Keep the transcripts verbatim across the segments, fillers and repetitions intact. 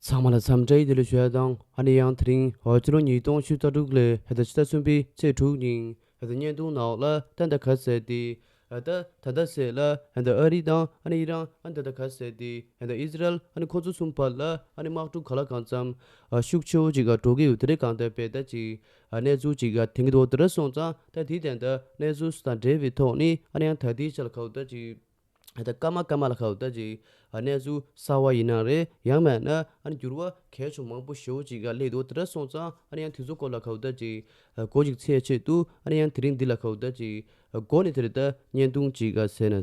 ཚང་མ་ལ་འཚམས་འདྲི་བདེ་ལེགས་ཞུ་ཡ་དང་། ཨ་ནི་ཡང་དེ་རིང་ཕྱི་ལོ་ཉིས་སྟོང་ཉི་ཤུ་རྩ་དྲུག་ལོའི་ཕྱི་ཟླ་གསུམ་པའི་ཚེས་དྲུག་ཉིན་ཕྱི་ཟླ་བརྙན་ཐུང་ནང་ལ་ད་ལྟ་ག་ཟེར་ཏེ། ད་ད་ལྟ་ཟེར་ལ་ད་ལྟ་ཨ་རི་དང་ཨ་ནི་ཨི་རན། ཨ་ནི་ད་ལྟ་ག་ཟེར་ཏེ་ད་ལྟ་ཨི་ཟི་རལ། ཨ་ནི་ཁོང་ཚོ་གསུམ་བར་ལ་ཨ་ནི་དམག་འཁྲུག་ག་ལ་གང་འཚམ་ཤུགས་ཆེ་བོ་ཅིག་འགྲོ་གི་ཡོད། དེ་རིང་གང་ལྟར་དཔེ་ད་ཅིག་གནས་ཚུལ་ཅིག་ཐོན་གྱི་འདུག་དེ་འདྲ་སོང་ཙང་ད་དེ་ད་ལྟ་གནས་ཚུལ་དང་འབྲེལ་བའི་ཐོག་ནས་ཨ་ནི་ཡང་ད་ལྟའི་ཆ་ལ་ག་ད་ཅིག་ད་སྐར་མ་སྐར་མ་ལ་ཁ་ད་ཅིག་གནས་ཚུལ་གསར་བ་ཡིན་ན་རེད། ཡང་མིན་ན་ཨ་ནི་འགྱུར་བ་གལ་ཆེན་མང་པོ་ཞེ་པོ་ཅིག་སླེབས་འདུག་དེ་འདྲ་སོང་ཙང་ཨ་ནི་ཡང་དེ་ཚོ་སྐོར་ལ་ཁ་ད་ཅིག་མགོ་ཅིག་ཚོད་ཆེད་དུ་ཨ་ནི་ཡང་དེ་རིང་འདི་ལ་ཁ་ད་ཅིག་མགོ་ནས་དེ་རེད། ད་བརྙན་ཐུང་ཅིག་ག་ཟེར་ན།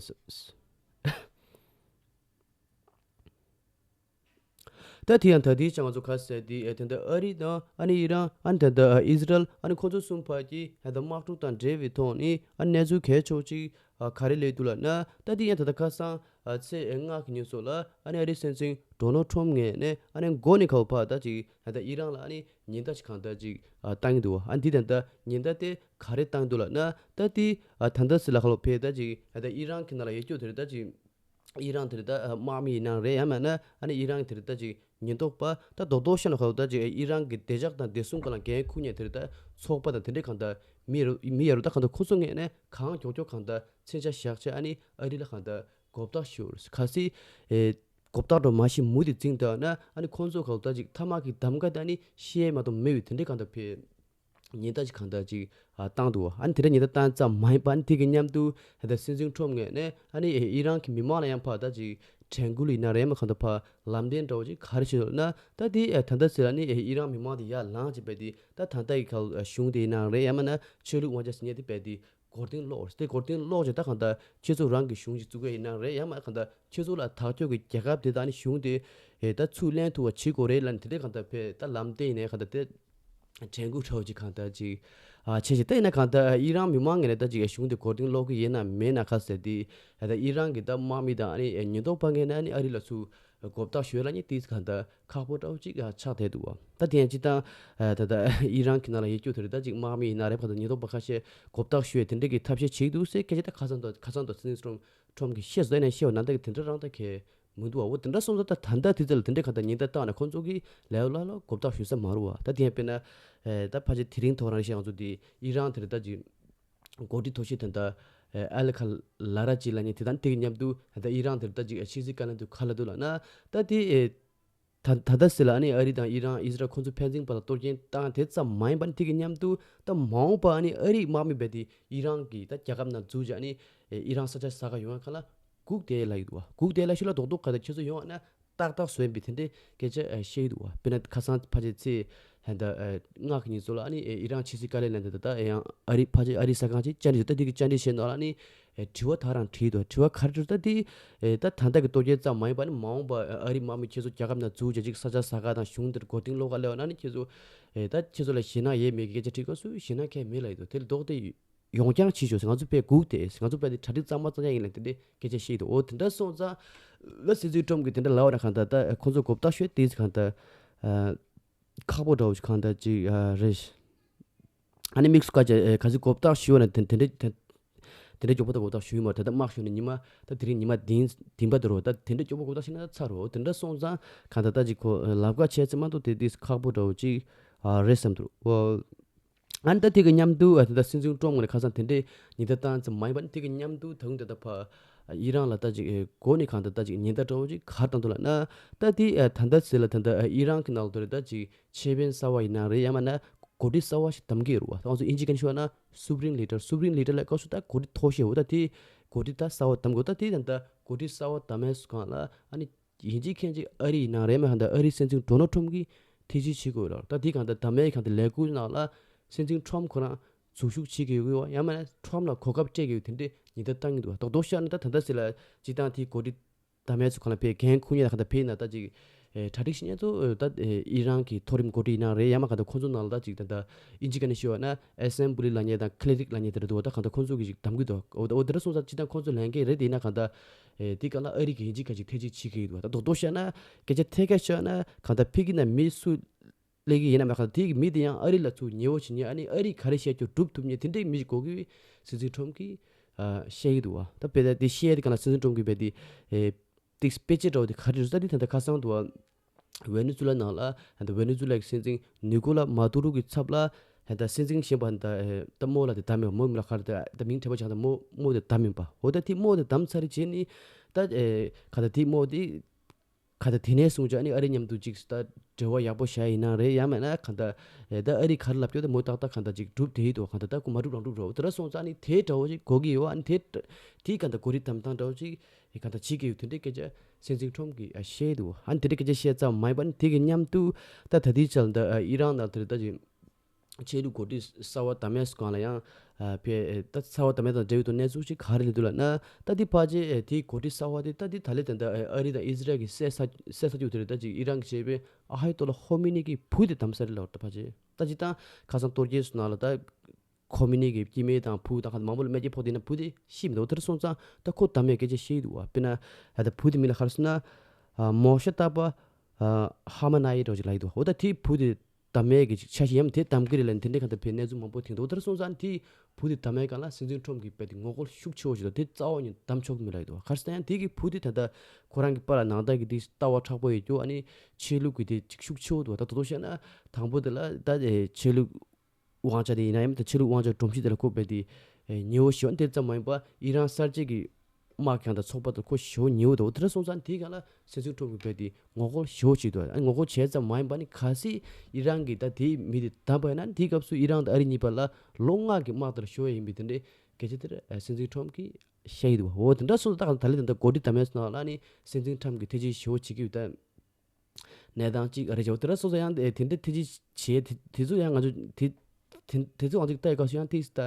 ད་དེ་ཡང་ད་ལྟའི་ཆ་ང་ཚོ་ག་ཟེར་དེ་ད་ལྟ་ཨ་རི་དང་ཨ་ནི་ཨི་རན། ཨ་ནི་ད་ལྟ་ཨི་ཟི་རལ། ཨ་ནི་ཁོ་ཚོ་གསུམ་བར་གྱི་ད་ལྟ་དམག་འཁྲུག་དང་འབྲེལ་བའི་ཐོག་ནས་ཨ་ནི་གནས་ཚུལ་གལ་ཆེ་བོ་ཅིག་ག་རེ་སླེབས་འདུག་ལབ་ན། ད་དེ་ཡང་ད་ལྟ་ཁ་སང་ཚེས་ལྔ་གི་ཉིན་སོགས་ལ་ཨ་ནི་ཨ་རིའི་སྲིད་འཛིན་ཌོ་ནལ་ཊམ་ངོས་ནས་ཨ་ནི་མགོ་ནས་ཁ་བ་ཕར་ད་ཅིག་ད་ལྟ་ཨི་རན་ལ་ཨ་ནི་ཉེན་བརྡ་ཅིག་གང་ལྟར་ཅིག་བཏང་གི་འདུག་ཨ་ནི་དེ་ད་ལྟ་ཉེན་བརྡ་དེ་ག་རེ་བཏང་གི་འདུག་ལབ་ན། ད་དེ་ད་ལྟ་ཟེར་ལ་ཁ་ལོ་ཕེ་ད་ཅིག་ད་ལྟ་ཨི་རན་གྱི་ནང་ལ་ཡོད་རྒྱུ་དེ་རེད། ད་ཅིག་ཨི་རན་དེ་རེད། ད་དམག་མི་ཡིན་ན་རེད། ཡང་མིན་ན་ཨ་ནི་ཨི་རན་དེ་རེད། ད་ཅིག་ཉེན་རྟོག་པ། ད་རྡོག་རྡོག་བཤད་ན་ཁ་ལོ་ད་ཅིག་ཨི་རན་གྱི་བདེ་འཇགས་དང་བདེ་སྲུང་སྒང་ལ་འགན་འཁུར་མཁན་དེ་རེད། ད་ཚོགས་པ་དང་དེ་འདྲས་གང་ལྟར་མི་རུ་མི་ཡ་རུ་ད་གང་ལྟར་ཁོ་ཚོ་ངོས་ནས་གང་མགྱོགས་མགྱོགས་གང་ལྟར་མཚོན་ཆ་བཞག་བྱས་ཨ་ནི་ཨ་རི་ལ་གང་ལྟར་མགོ་བཏགས་ཞུ་ག་སྲིད། ཨེ། མགོ་བཏགས་འགྲོ་མ་ཤི་མུ་དེ་འཛིང་ད་ན་ཨ་ནི་ཁོང་ཚོ་གང་ལྟར་ཅིག་མཐའ་དམག་གི་གདམ་ག་དེ་ཨ་ནི་ཤི་ཡས་མ་གཏོགས་མེད་པའི་དེ་འདྲས་གང་ལྟར་ཕེ་ཉེན་བརྡ་ཅིག་གང་ལྟར་ཅིག་ཨ་བཏང་འདུག་ཨ་ནི་དེ་འདྲ་ཉེན་བརྡ་བཏང་ཙམ་མ་ཡིན་པ། ཨ་ནི་དེ་གི་མཉམ་དུ་ད་ལྟ་སྲིད་འཛིན་ཊམ་ངོས་ནས་ཨ་ནི་ཨི་རན་གྱི་མི་མང་ལ་ཡང་ཕར་ད་ཅིག་དྲན་སྐུལ་ཡིན་ན་རེད། མ་གང་ལྟར་ཕར་ལམ་སྟོན་འདྲ་བོ་ཅིག་ག་རེ་བྱེད་འདུག་ན། ད་དེ་ཨ་ད་ལྟ་ཟེར་ཨ་ནི་ཨི་རན་མི་མང་དེ་ཡར་ལངས་བྱས་པ་དེ་ད་ད་ལྟ་ཡི་ག་གཞུང་དེ་ཡིན་ན་རེད། ཡང་མིན་ན་ཆོས་ལུགས་དབང་ཆ་ཟེར་མཁན་དེ་བས་དེ་མགོ་རྟིང་སློག་དེ་མགོ་རྟིང་སློག་བྱས་ད་གང་ལྟར་ཁྱེད་ཚོ་རང་གི་གཞུང་ཞིག་བཙུགས་ཡ་ཡིན་ན་རེད། ཡང་མིན་ན་གང་ལྟར་ཁྱེད་ཚོ་ལ་དར་ཁྱབ་ཀྱི་རྒྱལ་ཁབ་དེ་དང་ཨ་ནི་གཞུང་དེ་ཨེ་ད་ཚུར་ལེན་ཐུབ་པ་བྱེད་དགོས་རེད་ལབ་ནས་དེ་འདྲས་གང་ལྟར་ཕེ་ད་ལམ་སྟོན་ཡིན་ནའི་གང་ལྟར་དེ་དྲན་སྐུལ་འདྲ་བོ་ཅིག་གང་ལྟར་ཅིག་ཨ་བྱས་ཤིག་ད་ཡིན་ན་གང་ལྟར་ཨི་རན་མི་མང་ངོས་ནས་ད་ཅིག་གཞུང་དེ་མགོ་རྟིང་སློག་གི་ཡིན་ན་མེད་ན་ག་ཟེར་དེ་ད་ལྟ་ཨི་རན་གྱི་ད་དམག་མི་དང་ཨ་ནི་ཉེན་རྟོག་པ་ངོས་ནས་ཨ་ནི་ཨ་རི་ལ་ཚུར་མགོ་བཏགས་ཞུ་ཡ་ལ་ནི་ཏིས་གང་ལྟར་ཁག་པོ་འདྲ་བོ་ཅིག་ཆགས་བསྡད་འདུག་བ། ད་དེ་ཡང་སྤྱིར་བཏང་ད་ལྟ་ཨི་རན་གྱི་ནང་ལ་ཡོད་རྒྱུ་དེ་རེད། ད་ཅིག་དམག་མི་ཡིན་ན་རེད། གང་ལྟར་ཉེན་རྟོག་པ་ཁ་ཤས་མགོ་བཏགས་ཞུ་ཡ་དེ་འདྲས་ཀྱི་ཐབས་ཤེས་བྱེད་ཀྱི་འདུག་ཟེར་སྐད་ཆ་ད་ཁ་སང་དང་ཁ་སང་དང་སྲིད་འཛིན་ཊམ་ཊམ་གྱིས་བཤད་སོང་། ཡིན་ན་བཤད་པ་ནང་ལྟར་གྱི་དེ་འདྲ་རང་ད་གས་མི་འདུག་བ། འོ་དེ་འདྲ་སོང་ཙང་ད་ད་ལྟ་དེ་ཚོ་ལ་དེ་འདྲས་གང་ལྟར་ཉེན་བརྡ་བཏང་ན་ཁོང་ཚོ་གིས་ལེའུ་ལ་ལོ་མགོ་བཏགས་ཞུ་ས་མ་རུང་བ། ད་དེ་ཡང་དཔེར་ན་ཨེ་ད་ཕལ་ཆེར་དེ་རིང་ཐོག་རང་བཤད་ང་ཚོ་དེ་ཨི་རན་དེ་རེད། ད་ཅིག་འགོ་ཁྲིད་མཐོ་ཤོས་དེ་འདྲ་ཨེ་ཨ་ལི་ཁ་ལ་ར་ཅི་ལབ་མཁན་དེ་དང་དེ་གི་མཉམ་དུ་ད་ལྟ་ཨི་རན་དེ་རེད། ད་ཅིག་ཨེ་ཕྱི་སྲིད་བཀའ་བློན་དུ་ག་ལ་འདུག་ལབ་ན། ད་དེ་ཨེ་ད་ད་ལྟ་ཟེར་ལ་ཨ་ནི་ཨ་རི་དང་ཨི་རན་ཨི་སི་རལ་ཁོང་ཚོ་ཕན་ཚུན་བར་ལ་གཏོར་སྐྱོན་བཏང་དེ་ཙམ་མ་ཡིན་པ་ནི་དེ་གི་མཉམ་དུ་ད་མ་འོངས་པ་ཨ་ནི་ཨ་རིའི་དམག་མི་རྦད་དེ་ཨི་རན་གྱི་ད་རྒྱལ་ཁབ་ནང་འཛུལ་བྱས་ཨ་ནི་ཨི་རན་ས་ཆ་ས་ག་ཡོང་ཡ་ག་ལ་སྒུག་བསྡད་ལབ་ཀྱི་འདུག་བ། སྒུག་བསྡད་ལབ་ཤུལ་ལ་རྡོག་རྡོག་ག་ད་ཁྱེད་ཚོ་ཡོང་བ་ན་ཏག་ཏག་བཟོ་ཡིན་པའི་དེ་འདྲའི་སྐད་ཆ་བཤད་ཀྱི་འདུག་བ། དཔེར་ན་ཁ་སང་ཕལ་ཆེར་ཚེས་ད་ལྟ་ཨེ་ལྔ་གི་ཉིན་སོགས་ལ་ཨ་ནི་ཨེ་ཨི་རན་ཕྱི་སྲིད་བཀའ་བློན་ལ་ད་ལྟ་ཨེ་ཡང་ཨ་རི་ཕལ་ཆེར་ཨ་རི་གསར་ཁང་ཅིག་བཅར་འདྲི་བྱས། ད་དེ་གི་བཅར་འདྲི་བྱས་ནང་ལ་ཨ་ནི་ཨེ་དྲི་བ་དག་རང་དྲིས་འདུག་དྲི་བ་ག་རེ་དྲིས་ད་དེ་ཨེ་ད་ད་ལྟ་གི་གཏོར་སྐྱོན་ཙམ་མ་ཡིན་པ་ནི་མ་འོངས་པ་ཨ་རི་དམག་མི་ཁྱེད་ཚོ་རྒྱལ་ཁབ་ནང་འཛུལ་བྱས་ཅིག་ས་ཆ་ས་ག་དང་གཞུང་འདིར་མགོ་རྟིང་སློག་ག་སླེབས་པ་ན་ནི་ཁྱེད་ཚོ་ཨེ་ད་ཁྱེད་ཚོ་ལ་ཞེད་སྣང་ཡོད་མེད་ཀྱི་སྐད་ཆ་དྲིས་སྐབས་སུ་ཞེད་སྣང་གང་ཡང་མེད་ལབ་ཡོད་འདུག་དེ་ལ་ལྡོག་སྟེ་ཡོང་རྐྱང་བྱེད་ཤོག་ཟེར། ང་ཚོ་དཔེ་སྒུག་སྟེ་ཟེར། ང་ཚོ་དཔེ་དེ་གྲ་སྒྲིག་གཙང་མ་གཙང་རྐྱང་ཡིན་ལབ་དེ་འདྲའི་སྐད་ཆ་བཤད་འདུག་འོ་དེ་འདྲ་སོང་ཙང་ལ་སྲིད་འཛིན་ཊམ་གྱིས་དེ་འདྲ་ལབ་པ་ན་གང་ལྟར་ད་ཁོང་ཚོ་མགོ་བཏགས་ཤོད་དེ་ཟེར་གང་ལྟར་ཁག་པོ་འདྲ་བོ་ཞིག་གང་ལྟར་ཅིག་རེད། ཨ་ནི་དམིགས་སུ་བཀར་བྱས་ག་ཚོད་མགོ་བཏགས་ཞུ་བ་ན་དེ་དེ་འདྲ་དེ་དེ་འདྲ་མགྱོགས་པོ་ད་མགོ་བཏགས་ཞུ་ཡི་མ་རེད། ད་ལྟ་དམག་ཞུ་ནས་ཉི་མ་ད་དེ་རིང་ཉི་མ་བདུན་བདུན་པ་དེ་རེད། ད་དེ་འདྲ་མགྱོགས་པོ་མགོ་བཏགས་ཤེས་ན་ད་ཚར་རེད། འོ་དེ་འདྲ་སོང་ཙང་གང་ལྟར་ད་ཅིག་ཁོ་ལབ་ཁ་བྱས་ཚེ་མ་གཏོགས་དེ་དེ་ཁག་པོ་འདྲ་བོ་ཅིག་རེད་བསམ་འདུག་འོ། ཨ་ནི་ད་དེ་གི་མཉམ་དུ་ཨ་ད་ལྟ་སྲིད་འཛིན་ཊམ་ངོས་ནས་ཁ་སང་དེ་འདྲའི་ཉེན་བརྡ་བཏང་ཙམ་མ་ཡིན་པ་ནི་དེ་གི་མཉམ་དུ་ད་དུང་ད་ལྟ་ཕ་ཨི་རན་ལ་ད་ཅིག་ཨེ་འགོ་ནས་གང་ད་ད་ཅིག་ཉེན་བརྡ་འདྲ་བོ་ཅིག་ག་རེ་བཏང་འདུག་ལབ་ན། ད་དེ་ཨ་ད་ལྟ་ཟེར་ལ་ད་ལྟ་ཨི་རན་གི་ནང་ལ་དེ་རེད། ད་ཅིག་ཆེད་དཔོན་གསར་བ་ཡིན་ན་རེད། ཡང་མིན་ན་འགོ་ཁྲིད་གསར་བ་ཞིག་གདམ་གི་ཡོད་རེད་བ། ད་ང་ཚོ་ཨིན་ཇི་སྐད་ནས་ཞུ་བ་ན་སུ་པ་རིམ་ལི་ཌར། སུ་པ་རིམ་ལི་ཌར་ལབ་སྐབས་སུ་ད་འགོ་ཁྲིད་མཐོ་ཤོས་འོ། ད་དེ་འགོ་ཁྲིད་ད་གསར་བ་གདམ་དགོས། ད་དེ་ད་ལྟ་འགོ་ཁྲིད་གསར་བ་གདམ་ཡས་སུ་གང་ལ་ཨ་ནི། ཡིན་གཅིག་མཁྱེན་གཅིག་ཨ་རི་ཡིན་ན་རེད། མ་གང་ལྟར་ཨ་རིའི་སྲིད་འཛིན་ཌོ་ནལ་ཊམ་གྱིས་ཐེ་ཇུས་བྱེད་དགོས་ལ། ད་དེ་གང་ལྟར་ད་མའི་གང་ལྟར་ལས་འགུལ་ནང་ལ་སྲིད་འཛིན་ཊམ་ཁོ་རང་འཛུལ་ཞུགས་བྱེད་དགོས་ཡོད། ཡང་མིན་ན་ཊམ་ལ་གོ་སྐབས་སྤྲད་དགོས་དེ་འདྲའི་ཉེན་བརྡ་བཏང་གི་འདུག་རྡོག་རྡོག་བཤད་ན་ད་ད་ལྟ་ཟེར་ལ་སྤྱིར་བཏང་དེའི་འགོ་ཁྲིད་ད་མའི་ཚོ་གང་ལ་ཕེ་འགན་འཁུར་མཁན་ལ་གང་ལྟར་ཕེ་ཡིན་ན་ད་ཅིག་ཨེ་གྲ་སྒྲིག་བྱེད་མཁན་ཚོ་ཨེ་ད་ཨེ་ཨི་རན་གྱི་མཐོ་རིམ་འགོ་ཁྲིད་ཡིན་ན་རེད། ཡང་མ་གང་ལྟར་ཁོང་ཚོ་ནང་ལ་ད་ཅིག་ད་ད་ཨིན་ཇི་སྐད་ནས་ཞུ་བ་ན་ཨེ་སེམ་བྷི་ལི་ལབ་མཁན་དང་ཁི་ལི་རིག་ལབ་མཁན་དེ་འདྲ་འདུག་ད་གང་ལྟར་ཁོང་ཚོ་གིས་ཅིག་གདམ་གི་འདུག་འོ་ད་འོ་དེ་འདྲ་སོང་ཙང་སྤྱིར་བཏང་ཁོང་ཚོ་ལས་འགན་རེད། དེ་ཡིན་ན་གང་ལྟར། ཨེ་དེ་ག་ལ་ཨ་རི་གི་ཡིན་གཅིག་མཁན་གཅིག་ཐེ་ཇུས་བྱེད་ཀྱི་ཡོད་འདུག་ད་རྡོག་རྡོག་བཤད་ན་སྐད་ཆ་ཐད་ཀར་བཤད་ན་གང་ལྟར་ཕ་གི་ནང་མི་སུ་སླེབས་ཀྱི་ཡིན་ན་མ་གང་ལྟར་དེ་གི་མི་དེ་ཡང་ཨ་རི་ལ་ཚུར་ཉེ་བོ་བྱེད་མཁན། ཨ་ནི་ཨ་རི་ག་རེ་བཤད་རྒྱུ་སྒྲུབ་ཐུབ་མཁན་དེ་འདྲའི་མི་ཞིག་དགོས་ཀྱི་སྲིད་འཛིན་ཊམ་གྱིས་ཨ་བཤད་ཀྱི་འདུག་བ། ད་དཔེ་ད་དེ་བཤད་དེ་ག་ལ་སྲིད་འཛིན་ཊམ་གྱིས་དཔེ་དེ་ཨེ་ཏིག་དཔེ་ཆ་འདྲ་བོ་དེ་ག་རེ་རེད་ད་དེ་ད་ལྟ་ཁ་སང་འདུག་བ། ཝེ་ནེ་ཛུ་ལ་ནང་ལ་ད་ཝེ་ནེ་ཛུ་ལ་གི་སྲིད་འཛིན་ནི་ཀོ་ལ་མ་ཏུ་རུ་གི་ཚབ་ལ་ད་སྲིད་འཛིན་གཞན་པ་ད་ད་རྨོ་ལ་དེ་བདམས་ཡོད། རྨོ་མི་ལ་ཁར་ད་ད་མིང་དྲན་པ་ཆགས། ད་རྨོ་རྨོ་དེ་བདམས་ཡིན་པ། འོ་ད་དེ་རྨོ་དེ་བདམས་ཚར་རྗེས་ནི་ད་ཨེ་ག་ད་དེ་རྨོ་དེ་ག་ད་དེ་ནས་བཟུང་ཅིག་ཨ་ནི་ཨ་རི་མཉམ་དུ་ཅིག་ད་འབྲེལ་བ་ཡག་པོ་བྱས་ཡིན་ན་རེད། ཡང་མིན་ན་ག་ད་ཨེ་ད་ཨ་རི་ག་རེ་ལབ་ཀྱོག་ད་མོ་ཏག་ཏག་ག་ད་ཅིག་གྲུབ་བསྡད་ཡོད་དོ། ག་ད་ད་ཁོ་མ་གྲུབ་རང་གྲུབ་རོ། དེ་འདྲ་སོང་ཙང་ཨ་ནི་དེ་འདྲ་བོ་ཅིག་གོ་གི་ཡོད། ཨ་ནི་དེ་དེ་ག་ད་གོ་སྒྲིག་དམ་བཏང་འདྲ་བོ་ཅིག་ཨེ་ག་ད་བྱེད་ཀྱི་ཡོད། དེ་འདྲའི་སྐད་ཆ་སྲིད་འཛིན་ཁྲོམ་གྱིས་ཨ་བཤད་འདུག་ཨ་ནི་དེ་འདྲའི་སྐད་ཆ་བཤད་ཙམ་མ་ཡིན་པ་ནི་དེ་གི་མཉམ་དུ་ད་ད་ལྟའི་ཆར་ད་ཨི་རན་ནང་དེར་ད་ཅིག་ཆོས་ལུགས་འགོ་ཁྲིད་གསར་བ་དམ་ཡས་སྒང་ལ་ཡང་ཨ་ཕེ་ད་གསར་བ་དམ་ཡས་དང་འབྲེལ་བའི་ཐོག་གནས་ཚུལ་ཞིག་ག་རེ་སླེབས་འདུག་ལབ་ན། ད་འདི་ཕལ་ཆེར་དེའི་འགོ་ཁྲིད་གསར་བ་དེ་ད་འདི་ད་ལས་ད་ད་ཨ་རི་དང་ཨི་ཟི་རལ་གྱི་སྲས་ས་སྲས་ས་རྒྱུ་དེ་རེད། ད་ཅིག་ཨི་རན་གྱི་ཞེས་པའི་ཨ་ཧའི་ཏོ་ལ་ཧོ་མི་ནི་གི་བུ་དེ་དམ་ས་རེད་ལབ། ད་ཕལ་ཆེར་ད་ཅིག་ད་ཁ་སང་གཏོར་སྐྱོན་སོང་ན་ལ་ད་ཁོ་མི་ནི་གི་སྐྱེ་དམན་དང་བུ་དང་ཁ་མང་པོ་ལ་རྨས་སྐྱོན་ཕོག་དེ་ན་བུ་དེ་ཤི་མི་འདུག་དེར་སོང་ཙང་ད་ཁོ་དམ་ཡས་སྐད་ཆ་བཤད་ཀྱི་འདུག་བ། དཔེར་ན་ད་བུ་དེ་མིང་ལ་ག་རེ་ཟེར་ན་མོ་ཤ་ཏ་པ་ཧ་མ་ན་ཡི་འདྲ་ཅིག་ལབ་ཀྱི་འདུག་འོ་ད་དེའི་བུ་དེ་དམ་ཡས་ཀྱི་ཅིག་ཆ་ཤས་ཡམ་དེ་དམ་གི་རེད་ལབ་ནས་དེ་འདྲའི་ག་ད་ཕེ་གནས་ཚུལ་མང་པོ་ཐེངས་འདུག་དེར་སོང་ཙང་དེའི་བུ་དེ་དམ་ཡས་སྒང་ལ་སྲིད་འཛིན་ཁྲོམ་གྱིས་རྦད་དེ་ངོ་རྒོལ་ཤུགས་ཆེ་བོ་ཞིག་དང་དེ་རྩ་བ་ཉིད་དམ་ཆོག་གི་མི་ལབ་ཀྱི་འདུག་ག་རེ་ཟེར་ན་ཡང་དེ་གི་བུ་དེ་ད་ལྟ་ཁོ་རང་གི་པཱ་ལགས་ནང་ལྟར་གྱི་དེ་ལྟ་བ་མཁྲེགས་པོ་ཡོད་རྒྱུ་ཨ་ནི་ཆོས་ལུགས་ཀྱི་དེ་ཅིག་ཤུགས་ཆེ་བོ་འདུག་ད་དོ་དོ་བཤད་ན་དང་པོ་དེ་ལ་ད་ཆོས་ལུགས་དབང་ཆ་དེ་ཡིན་ན་ཡང་མིན་ད་ཆོས་ལུགས་དབང་ཆ་སྒྲོམ་གཞི་དེ་ལ་ཁོ་རྦད་དེ་ཉེ་བོ་ཞེ་པོ་དེ་ཙམ་མ་ཡིན་པ་ཨི་རན་གསར་བརྗེ་གི་དམག་ཁང་དང་ཚོགས་པ་དང་ཁོ་ཞེ་པོ་ཉེ་བོ་འདུག་དེ་འདྲ་སོང་ཙང་དེའི་སྒང་ལ་སྲིད་འཛིན་ཁྲོམ་གྱིས་རྦད་དེ་ངོ་རྒོལ་ཞེ་པོ་བྱེད་འདུག་ཨ་ངོ་རྒོལ་བྱས་ཙམ་མ་ཡིན་པ་ནི་གལ་སྲིད་ཨི་རན་གྱིས་ད་དེའི་མི་དེ་བདམས་པ་ཡིན་ན་དེའི་སྐབས་སུ་ཨི་རན་དང་ཨ་རི་གཉིས་བར་ལ་ལོ་ལྔ་གི་དམག་དར་ཤོར་ཡ་ཡིན་པའི་དེ་འདྲའི་སྐད་ཆ་དེར་སྲིད་འཛིན་ཁྲོམ་གྱིས་བཤད་ཀྱི་འདུག་འོ་དེ་འདྲ་སོང་ཙང་ད་ལྟ་ད་ལྟ་འགོ་ཁྲིད་དམ་ཡས་ནང་ལ་ནི་སྲིད་འཛིན་ཁྲོམ་གྱིས་ཐེ་ཇུས་ཞེ་པོ་བྱེད་ཀྱི་ཡོད་ད། གནས་སྟངས་གཅིག་རེད་བྱས། དེ་འདྲ་སོང་ཙང་ཡང་དེ་འདྲ་ཐེ་ཇུས་བྱས་དེ་དེ་ཚོ་ཡང་ང་ཚོ་དེ་དེ་དེ་ཚོ་ང་ཚོ་ལྟ་ཡི་སྐབས་སུ་ཡང་ཏིས་ད་